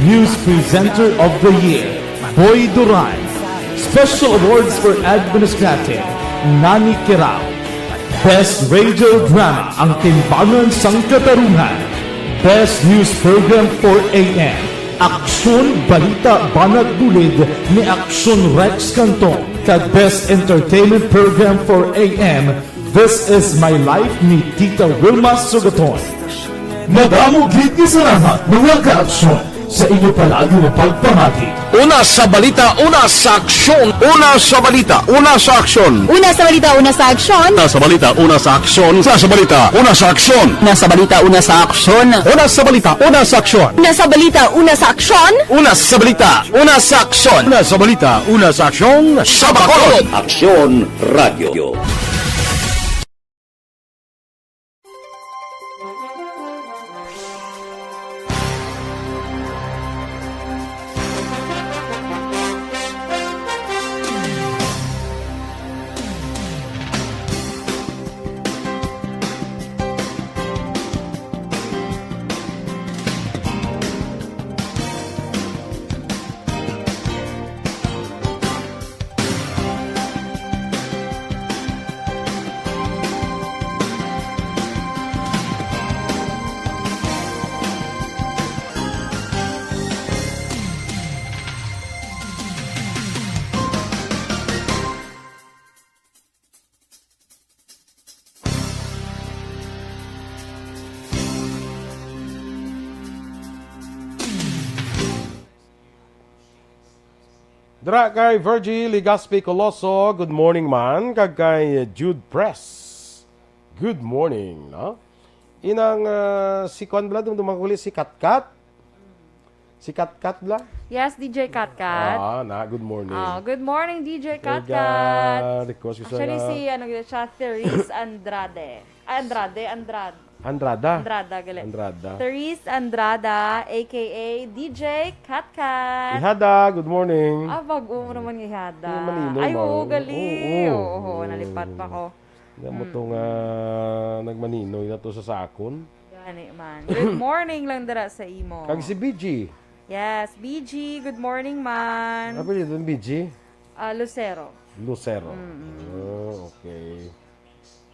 News Presenter of the Year, Boy Duran, Special Awards for Administrative, Nani Kirao, Best Radio Drama, Ang Timbangan sang Katarungan, Best News Program four A M, Aksyon Balita Banat Bulid ni Aksyon Rex Canton, kag Best Entertainment Program four A M, This Is My Life ni Tita Wilma Sugaton. Madamo gid nga salamat, mga ka-aksyon, sa inyo palagi nga pagpamati. Una sa balita, una sa aksyon. Una sa balita, una sa aksyon. Una sa balita, una sa aksyon. Una sa balita, una sa aksyon. Una sa balita, una sa aksyon. Una sa balita, una sa aksyon. Una sa balita, una sa aksyon. Una sa balita, una sa aksyon. Una sa balita, una sa aksyon. Una sa balita, una sa aksyon. Sa Bacolod. Aksyon Radio. Dira kay Virgie Legaspi Coloso, good morning man, kag kay Jude Press, good morning, no? Inang, ah, si Kwan bala, dumdumang ko uli, si Katkat. Si Katkat bala? Yes, D J Katkat. Ah, na, good morning. Ah, good morning, D J Kay, Katkat. ah, request ko sa Actually, nga- si, ano gid siya, Therese Andrade. Ay, Andrade, Andrade. Andrada. Andrada, gali. Andrada. Therese Andrada, A K A D J Katkat. Ihada, good morning. Ah, bago mo naman nga ihada. Yung Maninoy, Ay, ba? Oo, gali. Oo. Oo, nalipat pa ko. Nga mo to nga nagmaninoy na to sa sakon. Gani man. Good morning lang dira sa imo. Kag si B G. Yes, B G, good morning man. Ano pa yun, B G? Ah, Lucero. Lucero. Oh, okay.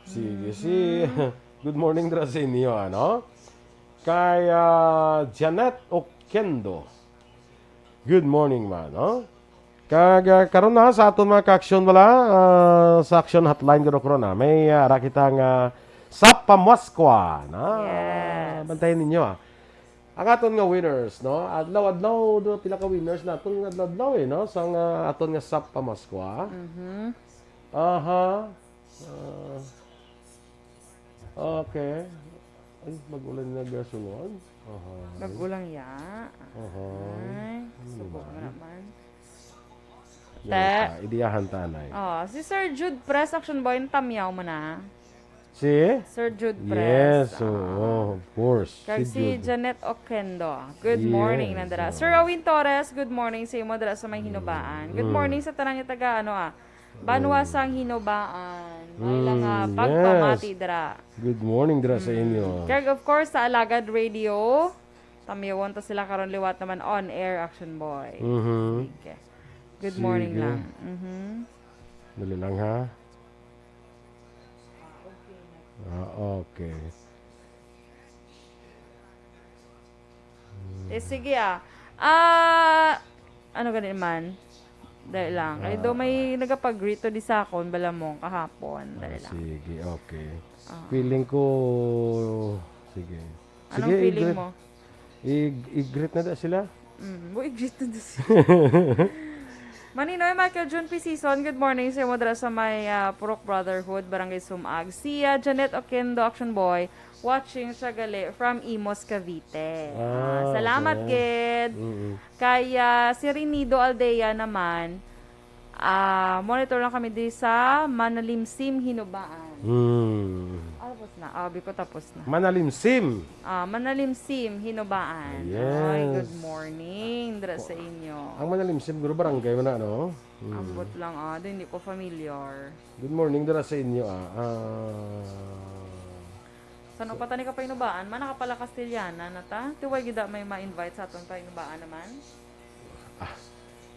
Sige, si... Good morning dira sa inyo, ano? Kay ah, Janet Oquendo. Good morning, man, no? Kag ah, karon na sa aton mga ka-aksyon bala, ah, sa aksyon hotline garo karon na. May ah, ara kita nga Sap Pamaskwa, na. Yes. Bantayan ninyo, ah. Ang aton nga winners, no? Adlaw-adlaw, do pila ka winners naton nga adlaw-adlaw, eh, no? Sa nga aton nga Sap Pamaskwa. Mhm. Aha. Ah, okay. Ay, mag-ulan na gasunod. Aha. Nag-ulang ya. Aha. Ay, Ano suko naman? mo naman. Yan ta, idiyahan ta, anay. Oh, si Sir Jude Press, Action Boy, natamyaw mo na. Si? Sir Jude Press. Yes, oo, of course. Kag si Jude. Janet Oquendo. Good Yes, morning, nandara. oo. Sir Awin Torres, good morning sa imo dira sa may Hinubaan. Good Mm. morning sa tanang taga, ano, ah, Banwa sang Hinubaan. May Mm, lang nga yes. pagpamati dira. Good morning dira sa inyo. Kag of course sa Alagad Radio. Tamyawon ta sila karon liwat naman on air, Action Boy. Mhm. Sige. Good morning Sige. lang. Mhm. Dali lang, ha? Ah, okay. Eh, sige, ah. Ah, ano gani man? Dali lang. Kay Ah. do may nagapag-greet to di sa akon, balamong kahapon. Dali Ah, lang. sige, okay. Ah. Feeling ko, sige. Anong Sige, feeling i-greet, mo? I- i-greet na da sila. Mm, mo i-greet na da sila. Maninoy Michael June P. Season, good morning sa imo dira sa may, ah, Purok Brotherhood, Barangay Sumag. Sia Janet Oquendo, Action Boy, watching sa gali from Imus, Cavite. Ah, Ah, salamat, okay. Gid. Mm-mm. Kay, ah, si Rinido Aldea naman, ah, monitor lang kami di sa Manalimsim, Hinubaan. Mm. Ah, tapos na. Ah, bi ko tapos na. Manalimsim. Ah, Manalimsim, Hinubaan. Yes. Ay, good morning dira sa inyo. Ang Manalimsim, guro, barangay man na, no? Hmm. Ambot lang, ah, di, hindi ko familiar. Good morning dira sa inyo, ah. Ah. San pa tani ka pa Hinubaan? Man, nakapala Castellana na ta? Tiway gida may ma-invite sa aton pa Hinubaan naman? Ah,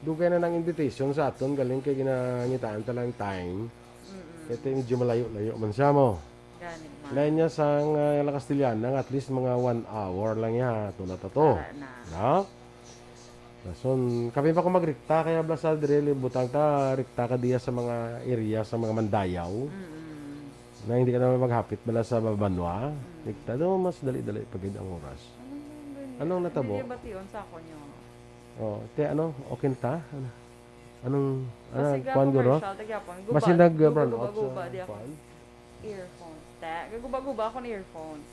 dugay na nang invitation sa aton, galing kay ginangitaan ta lang time. Mm-mm. Kay medyo malayo-layo man siya mo. Gani man. Lain niya sang, ah, La Castellana, nga at least mga one hour lang ya, to na ta to. Ara na. No? Rason, kami pa ko magrikta, kaya bala sa dire, butang ta, rikta ka diya sa mga area, sa mga mandayaw. Mm-mm. Na hindi ka naman maghapit bala sa banwa. Mm. Rikta do, mas dali-dali pa gid ang oras. Ano man ba niya? Anong natabo? Hindi niya bation sa ako niyo. Oh, te, ano? Okay na ta? Ano? Anong, ano, Kasi ga kuwan, guro? commercial, ta gyapon. Guba, Basi nag, uh, brown out guba-guba sa di ako. kuwan? Earphones. Te, gaguba-guba ako ng earphones.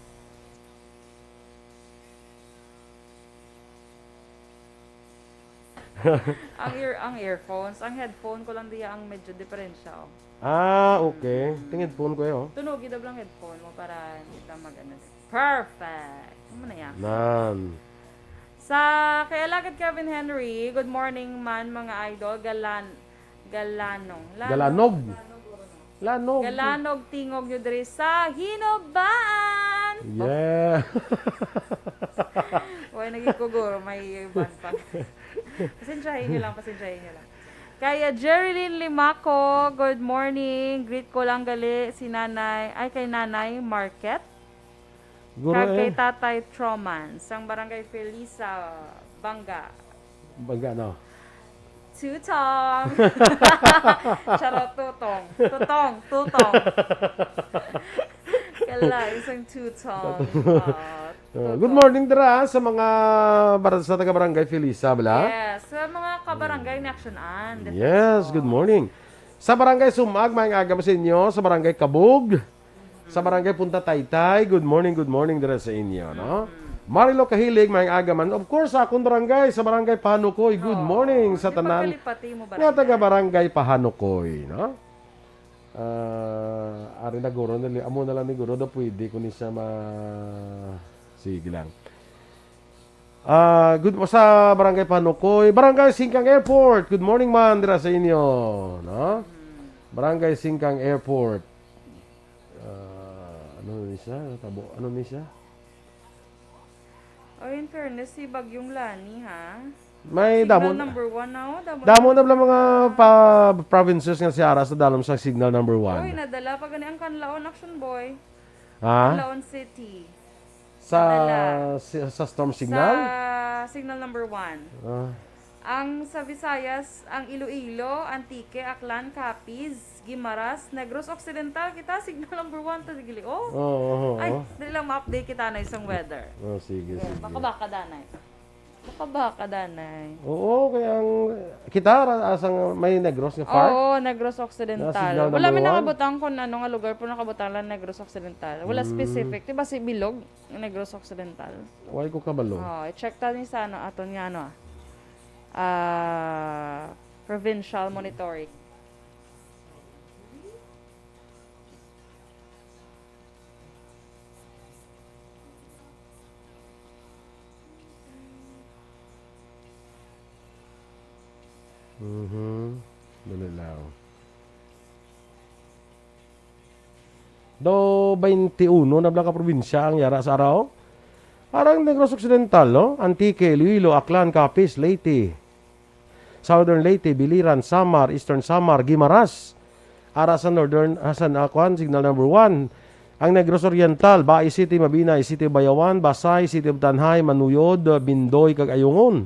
Ang ear-, ang earphones, ang headphone ko lang diya ang medyo diferensya, oh. Ah, okay. Mm. Ting headphone ko, eh, oh. Tunugi daw lang headphone mo para hindi ka mag-ano. Perfect. Ano na yan? Nan. Sa kay Alagad Kevin Henry, good morning man, mga idol. Galan-, Galanong. Lanog. Galanog. Lanog. Galanog tingog nyo diri sa Hinubaan. Yeah. Uy, naging kuguro, may iban pa. Pasensyahin nyo lang, pasensyahin nyo lang. Kaya Jerilyn Limaco, good morning. Greet ko lang gali si Nanay, ay, kay Nanay Market. Guro, Kag kay eh. Tatay Troman, sang Barangay Felisa, Banga. Banga, no? Tutong! Charot, tutong. Tutong, tutong. Kala, isang tutong. Tutong. Ah, Uh, tutong. Good morning, dira, sa mga bar-, sa taga Barangay Felisa, bala? Yes, sa mga kabarangay ni Action Ann. Yes, good morning. Sa Barangay Sumag, maayong aga sa inyo. Sa Barangay Kabug, sa Barangay Punta Taytay, good morning, good morning dira sa inyo, no? Mm. Marilo Kahilig, maayong aga man. Of course, sa akong barangay, sa Barangay Pahanukoy, good Oo. morning sa Di tanan pagkalipati mo, nga taga barangay. Barangay Pahanukoy, no? Ah, ari na guro, nali-, amo na lang ni guro, daw pwede ko ni siya ma-, sige lang. Ah, good mo sa Barangay Pahanukoy, Barangay Singkang Airport. Good morning man dira sa inyo, no? Mm. Barangay Singkang Airport. Ah, ano ni siya? Tabo, ano ni siya? Oh, in fairness, si Bagyong Lani, ha? May Signal damo na, number one na, oh. Damo damo na. na pala mga pa-, provinces nga si Ara sa dalom sa signal number one. Oy, nadala pa gani ang Kanlaon, Action Boy. Ha? Kanlaon City. Sa, Nadala. si-, sa storm signal? Sa signal number one. Ah. Ang sa Visayas, ang Iloilo, Antique, Aklan, Capiz, Guimaras, Negros Occidental, kita signal number one to, digili, oh. Oo, oo, Ay, oo. dili lang ma-update kita na isang weather. Oh, sige, Yeah, sige. Baka-baka, danay. Baka-baka, danay. Oo, kaya ang, kita, ra-, asang may Negros nga part? Oo, Negros Occidental. Na signal Wala number man one? nakabutang kung ano nga lugar, pero nakabutang lang Negros Occidental. Wala Mm. specific. Diba si Bilog, Negros Occidental? Why ko kabalo? Oh, i-check ta ni sa ano, aton nga ano, ah. Ah, provincial monitoring. Mhm. Dali lang. Do twenty-one na bala ka probinsya ang yara sa araw. Arang Negros Occidental, no? Antique, Iloilo, Aklan, Capiz, Leyte. Southern Leyte, Biliran, Samar, Eastern Samar, Guimaras. Ara sa Northern, ah, sa, ah, kuan, signal number one. Ang Negros Oriental, Bai City, Mabinay, City of Bayawan, Basay, City of Tanjay, Manuyod, Bindoy, kag Ayungon.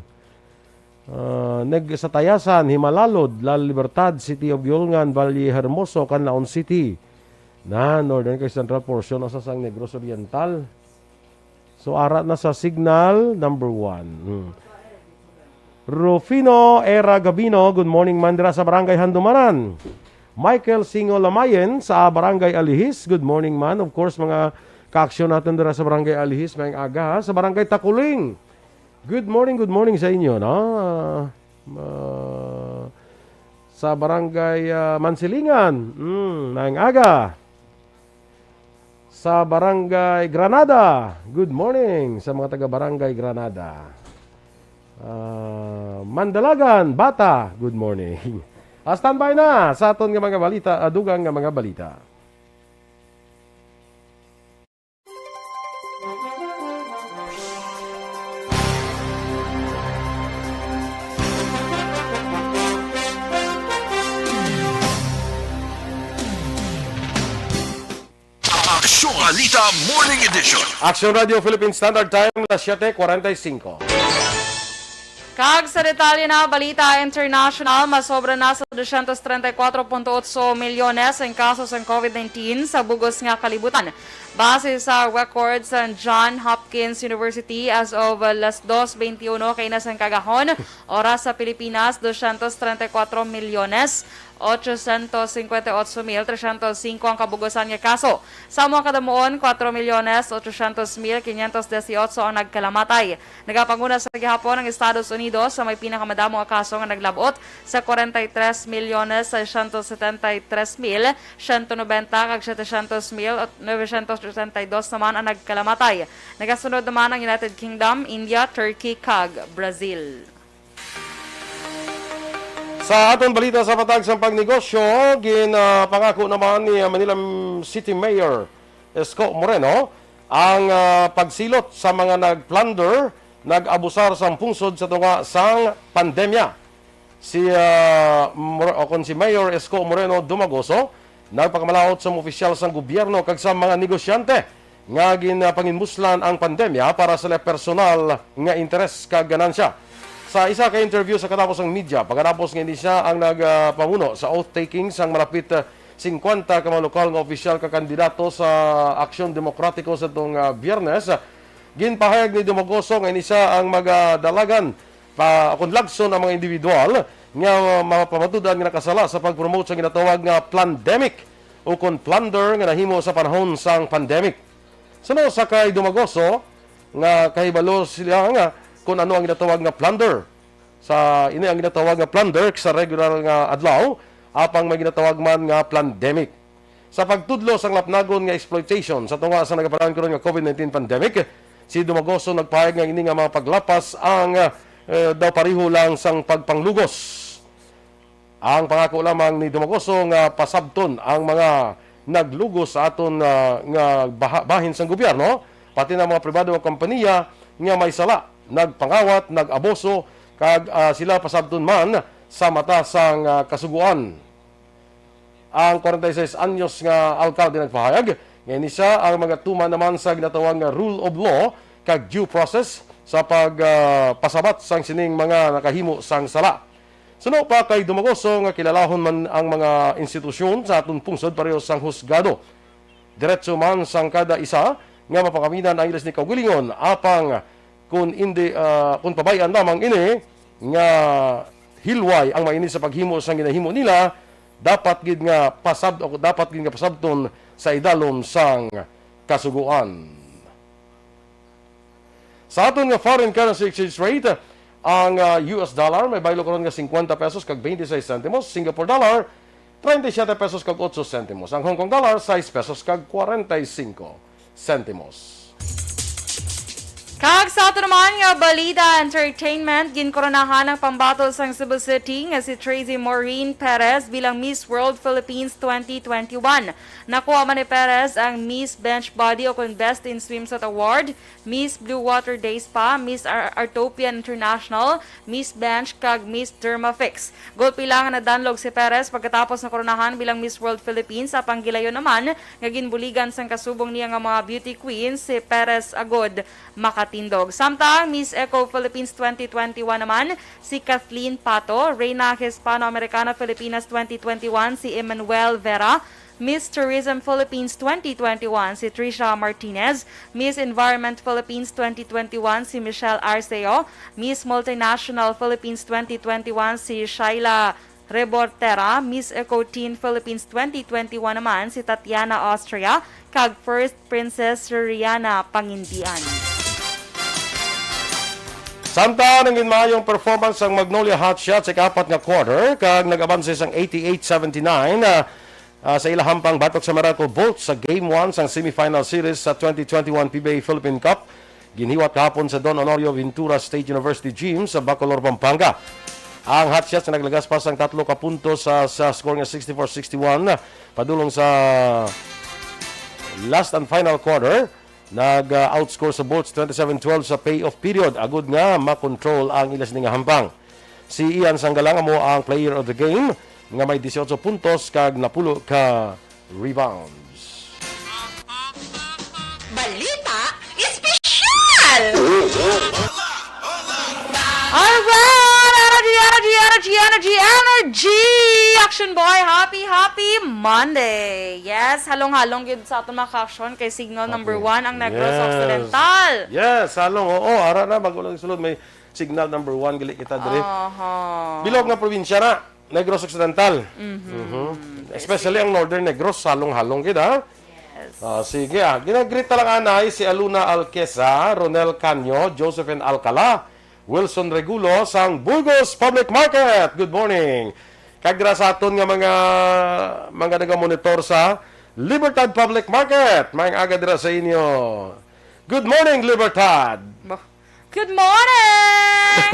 Ah, nag-, sa Tayasan, Himalalod, La Libertad, City of Yolngan, Valle Hermoso, Canlaon City. Na, northern kag central portion, asa sang Negros Oriental. So, ara na sa signal number one. Hmm. Rufino Era Gabino, good morning man dira sa Barangay Handumanan. Michael Singo Lamayen sa Barangay Alihis, good morning man. Of course, mga kaaksyon natin dira sa Barangay Alihis, maayong aga, ha? Sa Barangay Takuling, good morning, good morning sa inyo, no? Ah, sa Barangay, ah, Mansilingan, mm, maayong aga. Sa Barangay Granada, good morning sa mga taga Barangay Granada. Ah, Mandalagan, Bata, good morning. Ah, standby na sa aton nga mga balita, ah, dugang nga mga balita. Aksyon Balita Morning Edition. Aksyon Radio Philippine Standard Time, las siete cuarenta y cinco. Kag sa detalye na balita international, masobra na sa dosyentos treinta y cuatro punto otso milyones ang kaso sang COVID nineteen sa bug-os nga kalibutan. Base sa record sa John Hopkins University, as of, uh, las dos veintiuno kaina sang kagahon, oras sa Pilipinas, dosyentos treinta y cuatro milyones, ochocientos cincuenta y ocho mil trescientos cinco ang kabugusan nga kaso. Sa mga kadamuon, cuatro milyones ochocientos mil quinientos dieciocho ang nagkalamatay. Nagapanguna sa gihapon ang Estados Unidos sa may pinakamadamo nga kaso nga naglab-ot sa forty-three milyones seiscientos setenta y tres mil ciento noventa kag setecientos mil novecientos ochenta y dos naman ang nagkalamatay. Nagasunod naman ang United Kingdom, India, Turkey, kag Brazil. Sa aton balita sa patag sang pagnegosyo, gin, ah, pangako naman ni, ah, Manila City Mayor Isko Moreno ang, ah, pagsilot sa mga nagplunder, nag-abusar sang pungsod sa tunga sang pandemya. Si, ah, Mor-, o kon si Mayor Isko Moreno Dumagoso nagpakamalaut sa mga opisyal sang gobyerno kag sa mga negosyante nga gin-, ah, panginmuslan ang pandemya para sa ila personal nga interes kag ganansya. Sa isa ka interview sa katapos sang media, pagkatapos nga ini siya ang nag, ah, pamuno sa oath-taking sang malapit, ah, singkwenta ka mga lokal nga opisyal kag kandidato sa Aksyon Demokratiko sa tong, ah, Biyernes, ginpahayag ni Dumagoso nga ini siya ang magadalagan pa, kon lagson ang mga individual nga mapamatud-an nga nakasala sa pag-promote sa ginatawag nga plandemic o kon plunder nga nahimo sa panahon sang pandemic. Suno sa kay Dumagoso nga kahibalo sila nga kon ano ang ginatawag nga plunder. Sa ini ang ginatawag nga plunder sa regular nga adlaw, apang may ginatawag man nga plandemic. Sa pagtudlo sang lapnagon nga exploitation sa tunga sa nagapadayon karon nga COVID nineteen pandemic, si Dumagoso nagpahayag nga ini nga mga paglapas ang, eh, daw pareho lang sang pagpanglugos. Ang pangako lamang ni Dumagoso nga pasabton ang mga naglugos sa aton, ah, nga baha-, bahin sang gobyerno, pati na mga pribado nga kompanya nga may sala, nagpangawat, nag-abuso, kag, ah, sila pasabton man sa mata sang, ah, kasugoan. Ang forty-six anyos nga alkalde nagpahayag nga ini siya ang magatuman naman sa ginatawag nga rule of law kag due process sa pag, ah, pasabat sang sining mga nakahimo sang sala. Suno pa kay Dumagoso nga kilalahon man ang mga institusyon sa aton pungsod pareho sang husgado. Diretso man sang kada isa nga mapakaminan ang ila sini kaugalingon, apang kun indi, ah, kun pabay-an lamang ini nga hilway ang mainit sa paghimo sang ginahimo nila, dapat gid nga pasab-, o dapat gid nga pasabton sa idalom sang kasugoan. Sa aton nga foreign currency exchange rate, ang, ah, U S dollar may baylo karon nga singkwenta pesos kag twenty-six sentimos, Singapore dollar, treinta y siete pesos kag otso sentimos, ang Hong Kong dollar, sais pesos kag kwarenta y singko sentimos. Kag sa ato naman nga balita entertainment, ginkoronahan ang pambato sang Cebu City nga si Tracy Maureen Perez bilang Miss World Philippines twenty twenty-one. Nakuha man ni Perez ang Miss Beach Body o kon Best in Swimsuit Award, Miss Blue Water Day Spa, Miss Ar-, Artopian International, Miss Bench, kag Miss Dermafix. Gulpi lang nga nadanlog si Perez pagkatapos nakoronahan bilang Miss World Philippines, apang gilayon naman nga ginbuligan sang kasubong niya nga mga beauty queens si Perez agod makatindog. Samtang Miss Eco Philippines twenty twenty-one naman si Kathleen Pato, Reyna Hispano-Americana Filipinas twenty twenty-one si Emmanuel Vera, Miss Tourism Philippines twenty twenty-one si Trisha Martinez, Miss Environment Philippines twenty twenty-one si Michelle Arceo, Miss Multinational Philippines twenty twenty-one si Shaila Rebortera, Miss Eco Teen Philippines twenty twenty-one naman si Tatiana Austria, kag First Princess Rihanna Pangindian. Samtang nangin maayong performance ang Magnolia Hotshots sa ikapat nga quarter, kag nag-abanse sang eighty-eight seventy-nine, ah, ah, sa ila hampang batok sa Meralco Bolts sa Game one sang semifinal series sa twenty twenty-one P B A Philippine Cup, ginhiwat kahapon sa Don Honorio Ventura State University Gym sa Bacolor, Pampanga. Ang Hotshots nga naglagas pa sang tatlo ka puntos sa, sa score nga sixty-four sixty-one padulong sa last and final quarter, nag-outscore sa Bolts twenty-seven twelve sa payoff period, agud nga makontrol ang ila sini nga hampang. Si Ian Sanggalang amo ang player of the game nga may dieciocho puntos kag napulo ka rebounds. Balita Espesyal! Alright! Energy, energy, energy, energy, energy! Action Boy, happy, happy Monday! Yes, halong-halong gyud sa aton mga ka-action kay signal number one ang Negros Yes. Occidental! Yes, halong. Oo, ara na, bago lang sulod, may signal number one, gali kita diri. Aha. Bilog nga probinsya na, Negros Occidental. Mhm. Especially ang Northern Negros, halong-halong gid, ha? Yes. Ah, sige, ah. Ginagreet na lang anay si Aluna Alqueza, Ronel Canyo, Josephine Alcala, Wilson Regulo, sang Burgos Public Market. Good morning. Kag dira sa aton nga mga, mga nagamonitor sa Libertad Public Market, maayong aga dira sa inyo. Good morning, Libertad! Ba- Good morning!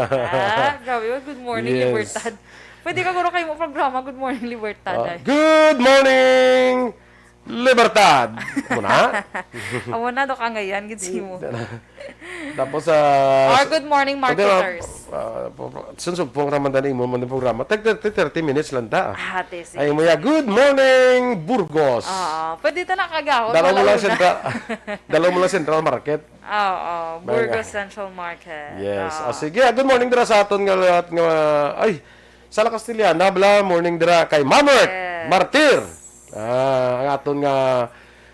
Ah, grabe ba? Good morning, Yes. Libertad. Pwede ka guro kayo mo programa, Good Morning, Libertad. Ah, Ay. good morning, Libertad! Muna? Amo na, do ka ngayon, gid si mo. Tapos, ah, Or good morning, pwede ma- marketers. ah, po- po- Sunsugpong raman dali mo man ang programa. Tag thirty, thirty minutes lang ta. Ah, te, sige. Ay, mo ya, good morning, Burgos! Oo, pwede ta nakagahon. Dalaw mo wala lang una. central, dalaw mo lang central market. Oo, Mga- Burgos Central Market. Yes. Oo. Ah, sige, ah, good morning dira sa aton nga lahat nga, ay, sa La Castellana, bla, morning dira kay Mamert Yes. Martir. Ah, ang aton nga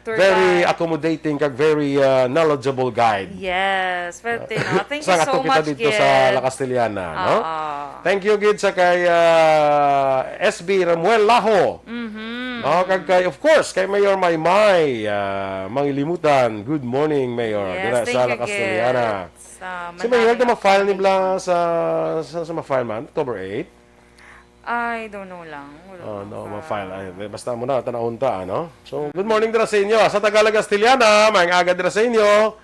Tour very guide. Accommodating kag very ah, knowledgeable guide. Yes, swerte, no? Thank you Sa so ato kita much, dito kid. Sa La Castellana, no? Oo. Thank you gid sa kay ah, S B Ramuel Laho. Mhm. No, kag kay, of course, kay Mayor Maymay ah, Mangilimutan. Good morning, Mayor. Yes, Dira thank sa La you, Castellana. Kids. Ah, Si Mayor, manami di ma-file ang ni Bla sa, sa, sa ma-file man, October eight? I don't know lang. Wala Oh, lang no, sa- ma-file. Ay, basta mo na, tanahon ta, ano? So, good morning dira sa inyo. Sa Tagalog Castellana, maayong aga dira sa inyo.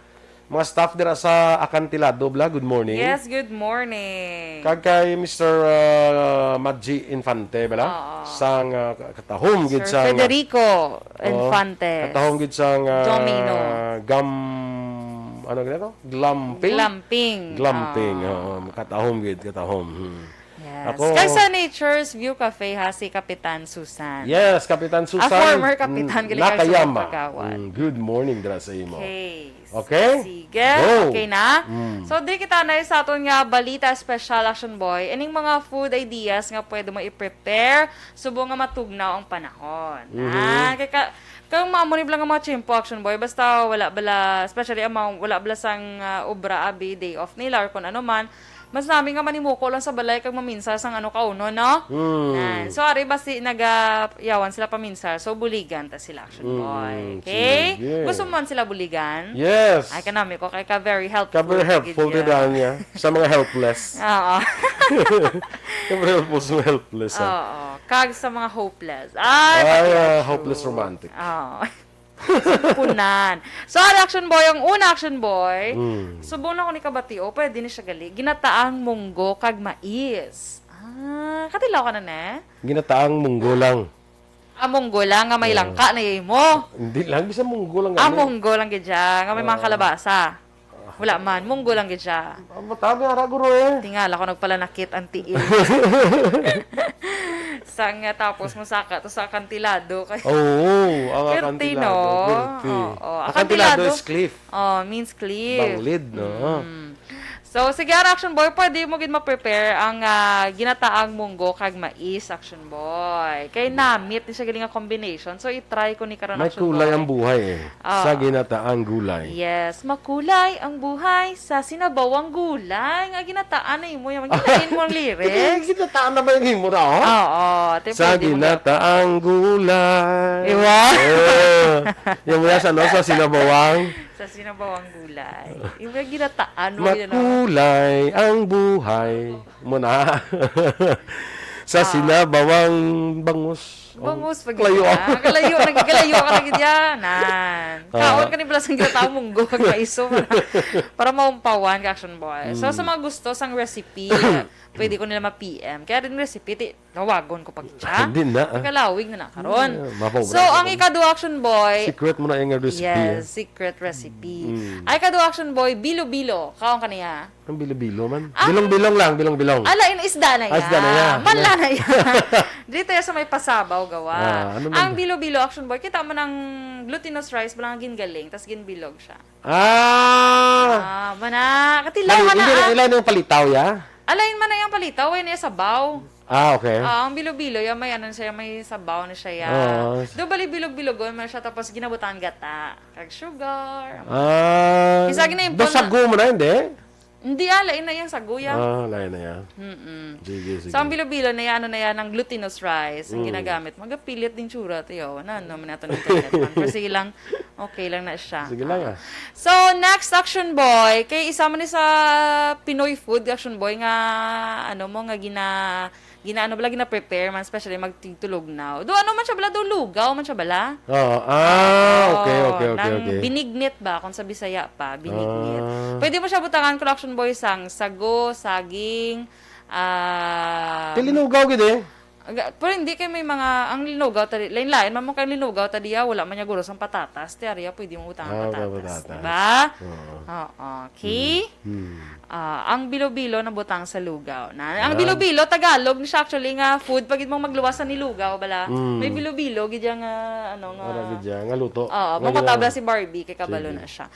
Mga staff dira sa Acantilado, Bla, good morning. Yes, good morning. Kag kay Mister uh, Madji Infante, bala? Oo. Sang uh, katahom gid Sir sang Federico Oo, Infante. Katahom gid sang uh, Domino. Gam ano gid to? Glamping. Glamping. Glamping. Ah. Oo, katahom gid, katahom. Hmm. Yes. Ako- Kag sa Nature's View Cafe ha, si Kapitan Susan. Yes, Kapitan Susan. A former kapitan, Mm, gali kay sa Nakayama. Pagawad. Mm, good morning dira sa imo. Okay. Okay? Sige. Go. Okay na? Mm. So, di kita na sa aton nga balita special, Action Boy. Ining mga food ideas nga pwede mo i-prepare subong nga matugnaw ang panahon. Mhm. Ah, kay ka, kay mga mo ni lang nga mga tiyempo, Action Boy, basta wala bala, especially ang mga wala bala sang ah, obra, abi, day off nila or kung ano man, mas nami nga manimuko lang sa balay kag maminsar sang ano kaunon, no? Mm. Yan. So, ari basi nagayawan sila paminsar. So, buligan ta sila, Action Mm, Boy. Okay? sige. Gusto mo man sila buligan? Yes. Ay, kanami ko kay ka very helpful. Ka very helpful gid din yan. niya sa mga helpless. Oo. Ka very helpful sa mga helpless. Ah. Oo. Kag sa mga hopeless. Ay, Ay, pati ah, ang hopeless true. Romantic. Oo. Punan. So, ari, Action Boy, ang una, Action Boy, Mm. subong na ko ni kabati, oh, pwede ni siya gali. Ginataang munggo kag mais. Ah, katilaw ka na, ne? Ginataang munggo lang. Ah, munggo lang nga may Yeah. langka na yay mo. Hindi lang, bisa munggo lang. Ah, gani. Munggo lang gid siya, nga may mga Ah. kalabasa. Wala man, munggo lang gid siya. Ah, matabi, ara, guro eh. Tingala ko nagpala nakit ang tiil. Sang nga tapos mo saka to sa akantilado. Kay Oo, ang Perti, akantilado. no? Perti. Oo, Akantilado akantilado. Is cliff. Oh, means cliff. Banglid, no? Mm. So, sige, ara, Action Boy, pwede mo gid ma-prepare ang, ah, ginataang munggo kag mais, Action Boy. Kay namit ni siya galing nga combination. So, i-try ko ni karon, May Action kulay Boy. ang buhay eh. Ah. Sa ginataang gulay. Yes, makulay ang buhay sa sinabawang gulay. Nga ginataan na imo yung ginain mo ang lyrics. Ginataan na ba yung himo na, oh? Oo, te, Sa pwede mo ginataang gulay. Iwa. Oh, yung mula sa, no, sa sinabawang. Sa sinabawang gulay. Yung may ginataan mo, yun, no? Makulay ang buhay. Muna. Sa Ah. sinabawang bangus. Oh, Bangus pag layo. Kalayo, nagkalayo ka lagi diyan. Nan. Ah. Kaon ka ni pala sa ginataang munggo kag maiso para, para maumpawan ka, Action Boy. So, Mm. sa mga gusto sang recipe, pwede ko nila ma-P M. Kaya din recipe, ti, tawagon ko pag siya. Hindi na, ah. Kalawig na na karon. Ah, mapaubra So, ako. Ang ikado, Action Boy, Secret mo na yung recipe. Yes, secret recipe. Mm. Ay, kado, Action Boy, bilo-bilo. Kaon ka niya. Ang bilo-bilo man. Ah. Bilong-bilong lang, bilong-bilong. Ala, in isda na Ah, isda na iya. iya. Mala na iya. Dito ya sa may Pasabaw gawa. Ah, ano man? Ang bilo-bilo, Action Boy, kita mo ng glutinous rice, bala nga gingaling, tas ginbilog siya. Ah! Ah, mana. Katilaw, Mali, mana, hindi na, ah. ilan yung palitaw, ya? Alain man na yung palitaw, ay niya sabaw. Ah, okay. Ah, ang bilo-bilo, ya, may ano siya, may sabaw na siya, ya. Oo. Do bali bilog-bilogon man siya, tapos ginabutan gata. Kag sugar. Ah, Isa gina yung do pon- sago mo na, hindi? Hindi, alain na yung sago, ya. Ah, lain na yan. Mm-mm. Sige, sige. So, ang bilo-bilo na yan, ano na yan, ang glutinous rice, ang Mm. ginagamit. Magapilit din tsura, tiyo. Na, ano, man nato ng internet man. Pero sige lang, okay lang na siya. Sige lang, ah. So, next, Action Boy, kay isa man ni sa Pinoy food, Action Boy, nga, ano mo, nga gina, gina, ano bala, gina-prepare man, especially magtigtulog na. Do, ano man siya bala, do lugaw man siya bala? Oo. Ah, Oo, okay, okay, okay, nang okay. Binignit ba? Kung sa Bisaya pa, binignit. Ah. Pwede mo siya butangan ko, Action Boy, sang sago, saging, ah, Kay linugaw gid eh. Aga-, pero hindi kay may mga, ang linugaw tadi, lain-lain man mo kay linugaw tadi, ah, wala man niya guros ang patatas, ti ariya pwede mo butang ang Ah, patatas, patatas. Di ba? Oo. Oo. Okay. Hmm. Ah, ang bilo-bilo na butang sa lugaw. Na, ang Ah. bilo-bilo, Tagalog ni siya actually nga food, pag mo magluwas sa nilugaw, bala, Mm. may bilo-bilo, gid yang, ah, ano nga. Wala gid siya, nga luto. Oo, Nga mangkutabla ginawa. Si Barbie, kay kabalo Sige. Na siya.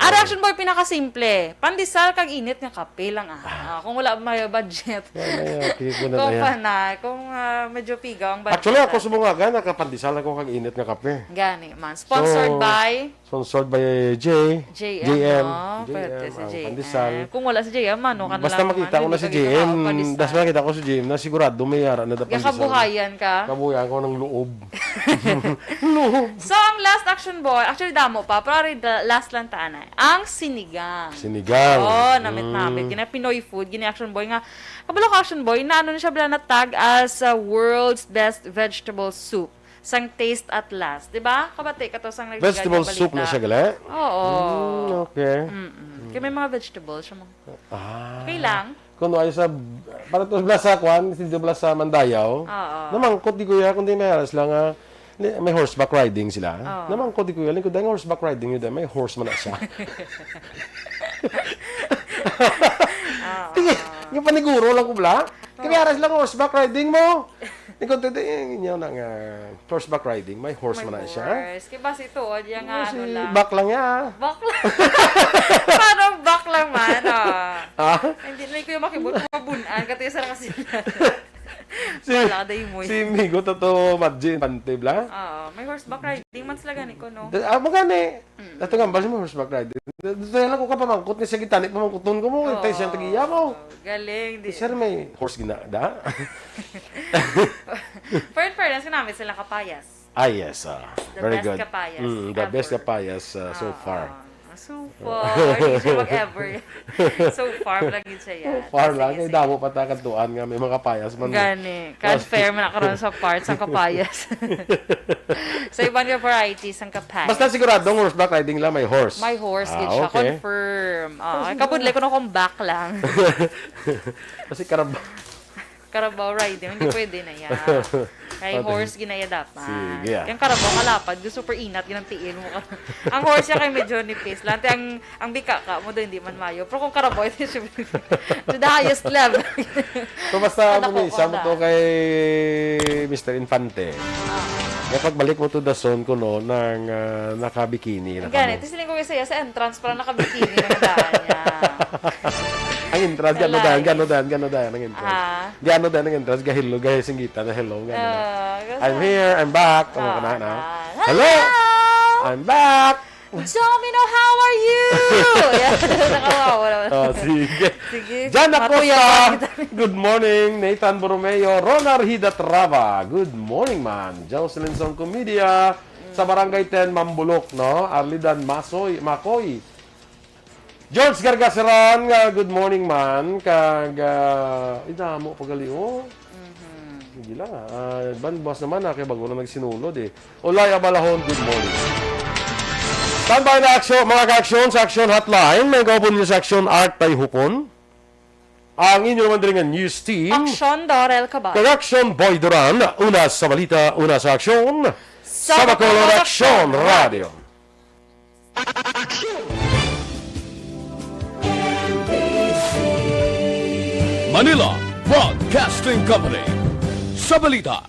Ara, Action Boy, pinakasimple. Pandesal kag init nga kape lang, ah. Ah, kung wala may budget. Wala, may, okay, wala Kung na yan. Panay, kung, ah, medyo pigaw ang budget. Actually, ako sa mga ga, nakapandesal ako kag init nga kape. Gani man. Sponsored So, by Sponsored by J, J M, J M, no? Pwede si ang J M. Pandesal. Eh, kung wala si J M, ano ka na Basta lang makita naman, ko na hindi si ka J M, ginawa ang pandesal. basta makita ko si J M, na sigurado may ara na dapat Kaya kabuhayan ka. Kabuhayan ko ng loob. Loob. So, ang last, Action Boy, actually damo pa, pero ari, the last lang ta anay. Ang sinigang. Sinigang. Oh, namit-namit. Mm. Gina Pinoy food, gina Action Boy nga. Kabalo ka, Action Boy, na ano na siya bala na-tag as, uh, world's best vegetable soup sang Taste at Last. Di ba? Kabati ka to sang nagligay Vegetable nga soup na balita. Siya, gali? Oo. Mm, okay. Mm-mm. Kaya may mga vegetables siya. Mga... Ah. Okay lang. Kuno ay sa, para to bala sa kwan, hindi bala sa Mandayaw. Oo. Namangkot di kuya, kundi may aras lang nga, ni- may horseback riding sila. Oo. Namangkot di kuya, lingkod ang horseback riding yun, may horse man na siya. Oo. Sige, yung paniguro lang ko bala. Kaya Oo. aras lang horseback riding mo. Lingkod, eh, inyo na nga, horseback riding, may horse May man na siya. Horse. Kaya ba si Tuod, yung nga Kasi ano lang. Back lang niya. Back lang. Parang back lang man, ah. Ha? Hindi na ko yung makibot, mabunan, kati sa kasi. Si, Wala, day mo. Si Migo, totoo, Madji, Pante, bla? Oo, may horseback riding man sila gani ko, no? Da- Ah, magani. Mm. Dato nga, bali mo horseback riding. Dato lang ko kapamangkot ni sa gitani, pamangkoton ko mo, tay siyang tagiya mo. Galing, di. Sir, may horse gina, da? For in fairness, kanami sila kapayas. Ah, yes. Ah. The Very best good. Kapayas Mm, the best ever. Kapayas uh, so Ah, far. So far. Hindi siya mag-ever. So far, lagi siya yan. So far Sige, lang. Kay sige. Damo pa ta kadtuan nga may mga kapayas man. Gani. Confirm na karon sa parts ang kapayas. Sa iban nga varieties ang kapayas. Basta sigurado ang horseback riding lang may horse. May horse, Ah, gid siya. Okay. Confirm. Ah, kabudlay ko na kung back lang. Kasi karab- Carabao riding, hindi pwede na yan. Kay Pati- horse ginaya dapat. Sige, ah. Kaya Carabao kalapad, gusto super inat, ginang tiil mo ka. Ang horse siya kay medyo nipis lang. Ang, ang bika ka mo doon, hindi man mayo. Pero kung Carabao, ito siya to the highest level. So basta Ano mo ni ko, isa mo to kung kay Mister Infante. Nga pagbalik mo to the zone ko no nang ah, naka-bikini na Gani, kamo. Ito siling ko isa sa entrance para nakabikini na daan niya. Ang entrance, gano Wala dayan, eh. gano dayan, gano dayan ang entrance. Ah. Gano dayan ang entrance, gahilo, gahisinggitan na hello, gano na. Ah, gano. "I'm here, I'm back." Ano Ah, ka na, na? ah. "Hello! Hello! I'm back!" "Domino, how are you?" Yan, nakawawa naman. Oh, sige. Sige, Jan Acosta, matuyawan kita. Good morning. Nathan Borromeo, Ronar Hidatrava, good morning, man. Jocelyn Song Comedia, sa Barangay ten, Mambulok, no? Arlidan Masoy, Makoy. George Gargaseran, nga, good morning, man. Kag, ah, ay, damo pa gali, oh. Mhm. Sige lang, ah. Ah, ban, boss naman, ah, kay bago lang nagsinulod, eh. Olay Abalahon, good morning. Standby na aksyon, mga ka-aksyon, sa Aksyon Hotline. May kaupon niyo sa Aksyon Art Tay Hupon. Ang inyo naman diri nga news team. Aksyon Dorel Cabal. Kag Aksyon Boy Duran. Una sa balita, una sa aksyon. Sa Bacolod Aksyon Radio. Manila Broadcasting Company. Sa balita,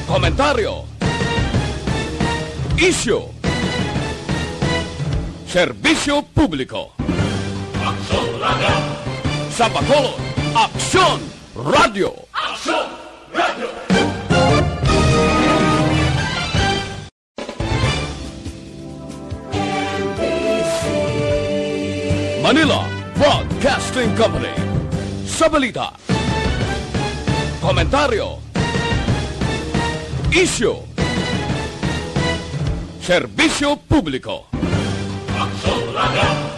komentaryo, isyu, serbisyo publiko. Aksyon Radio. Sa Bacolod, Aksyon Radio. Aksyon Radio. Manila Broadcasting Company. Sa balita, komentaryo, isyu, serbisyo publiko. Aksyon Radio.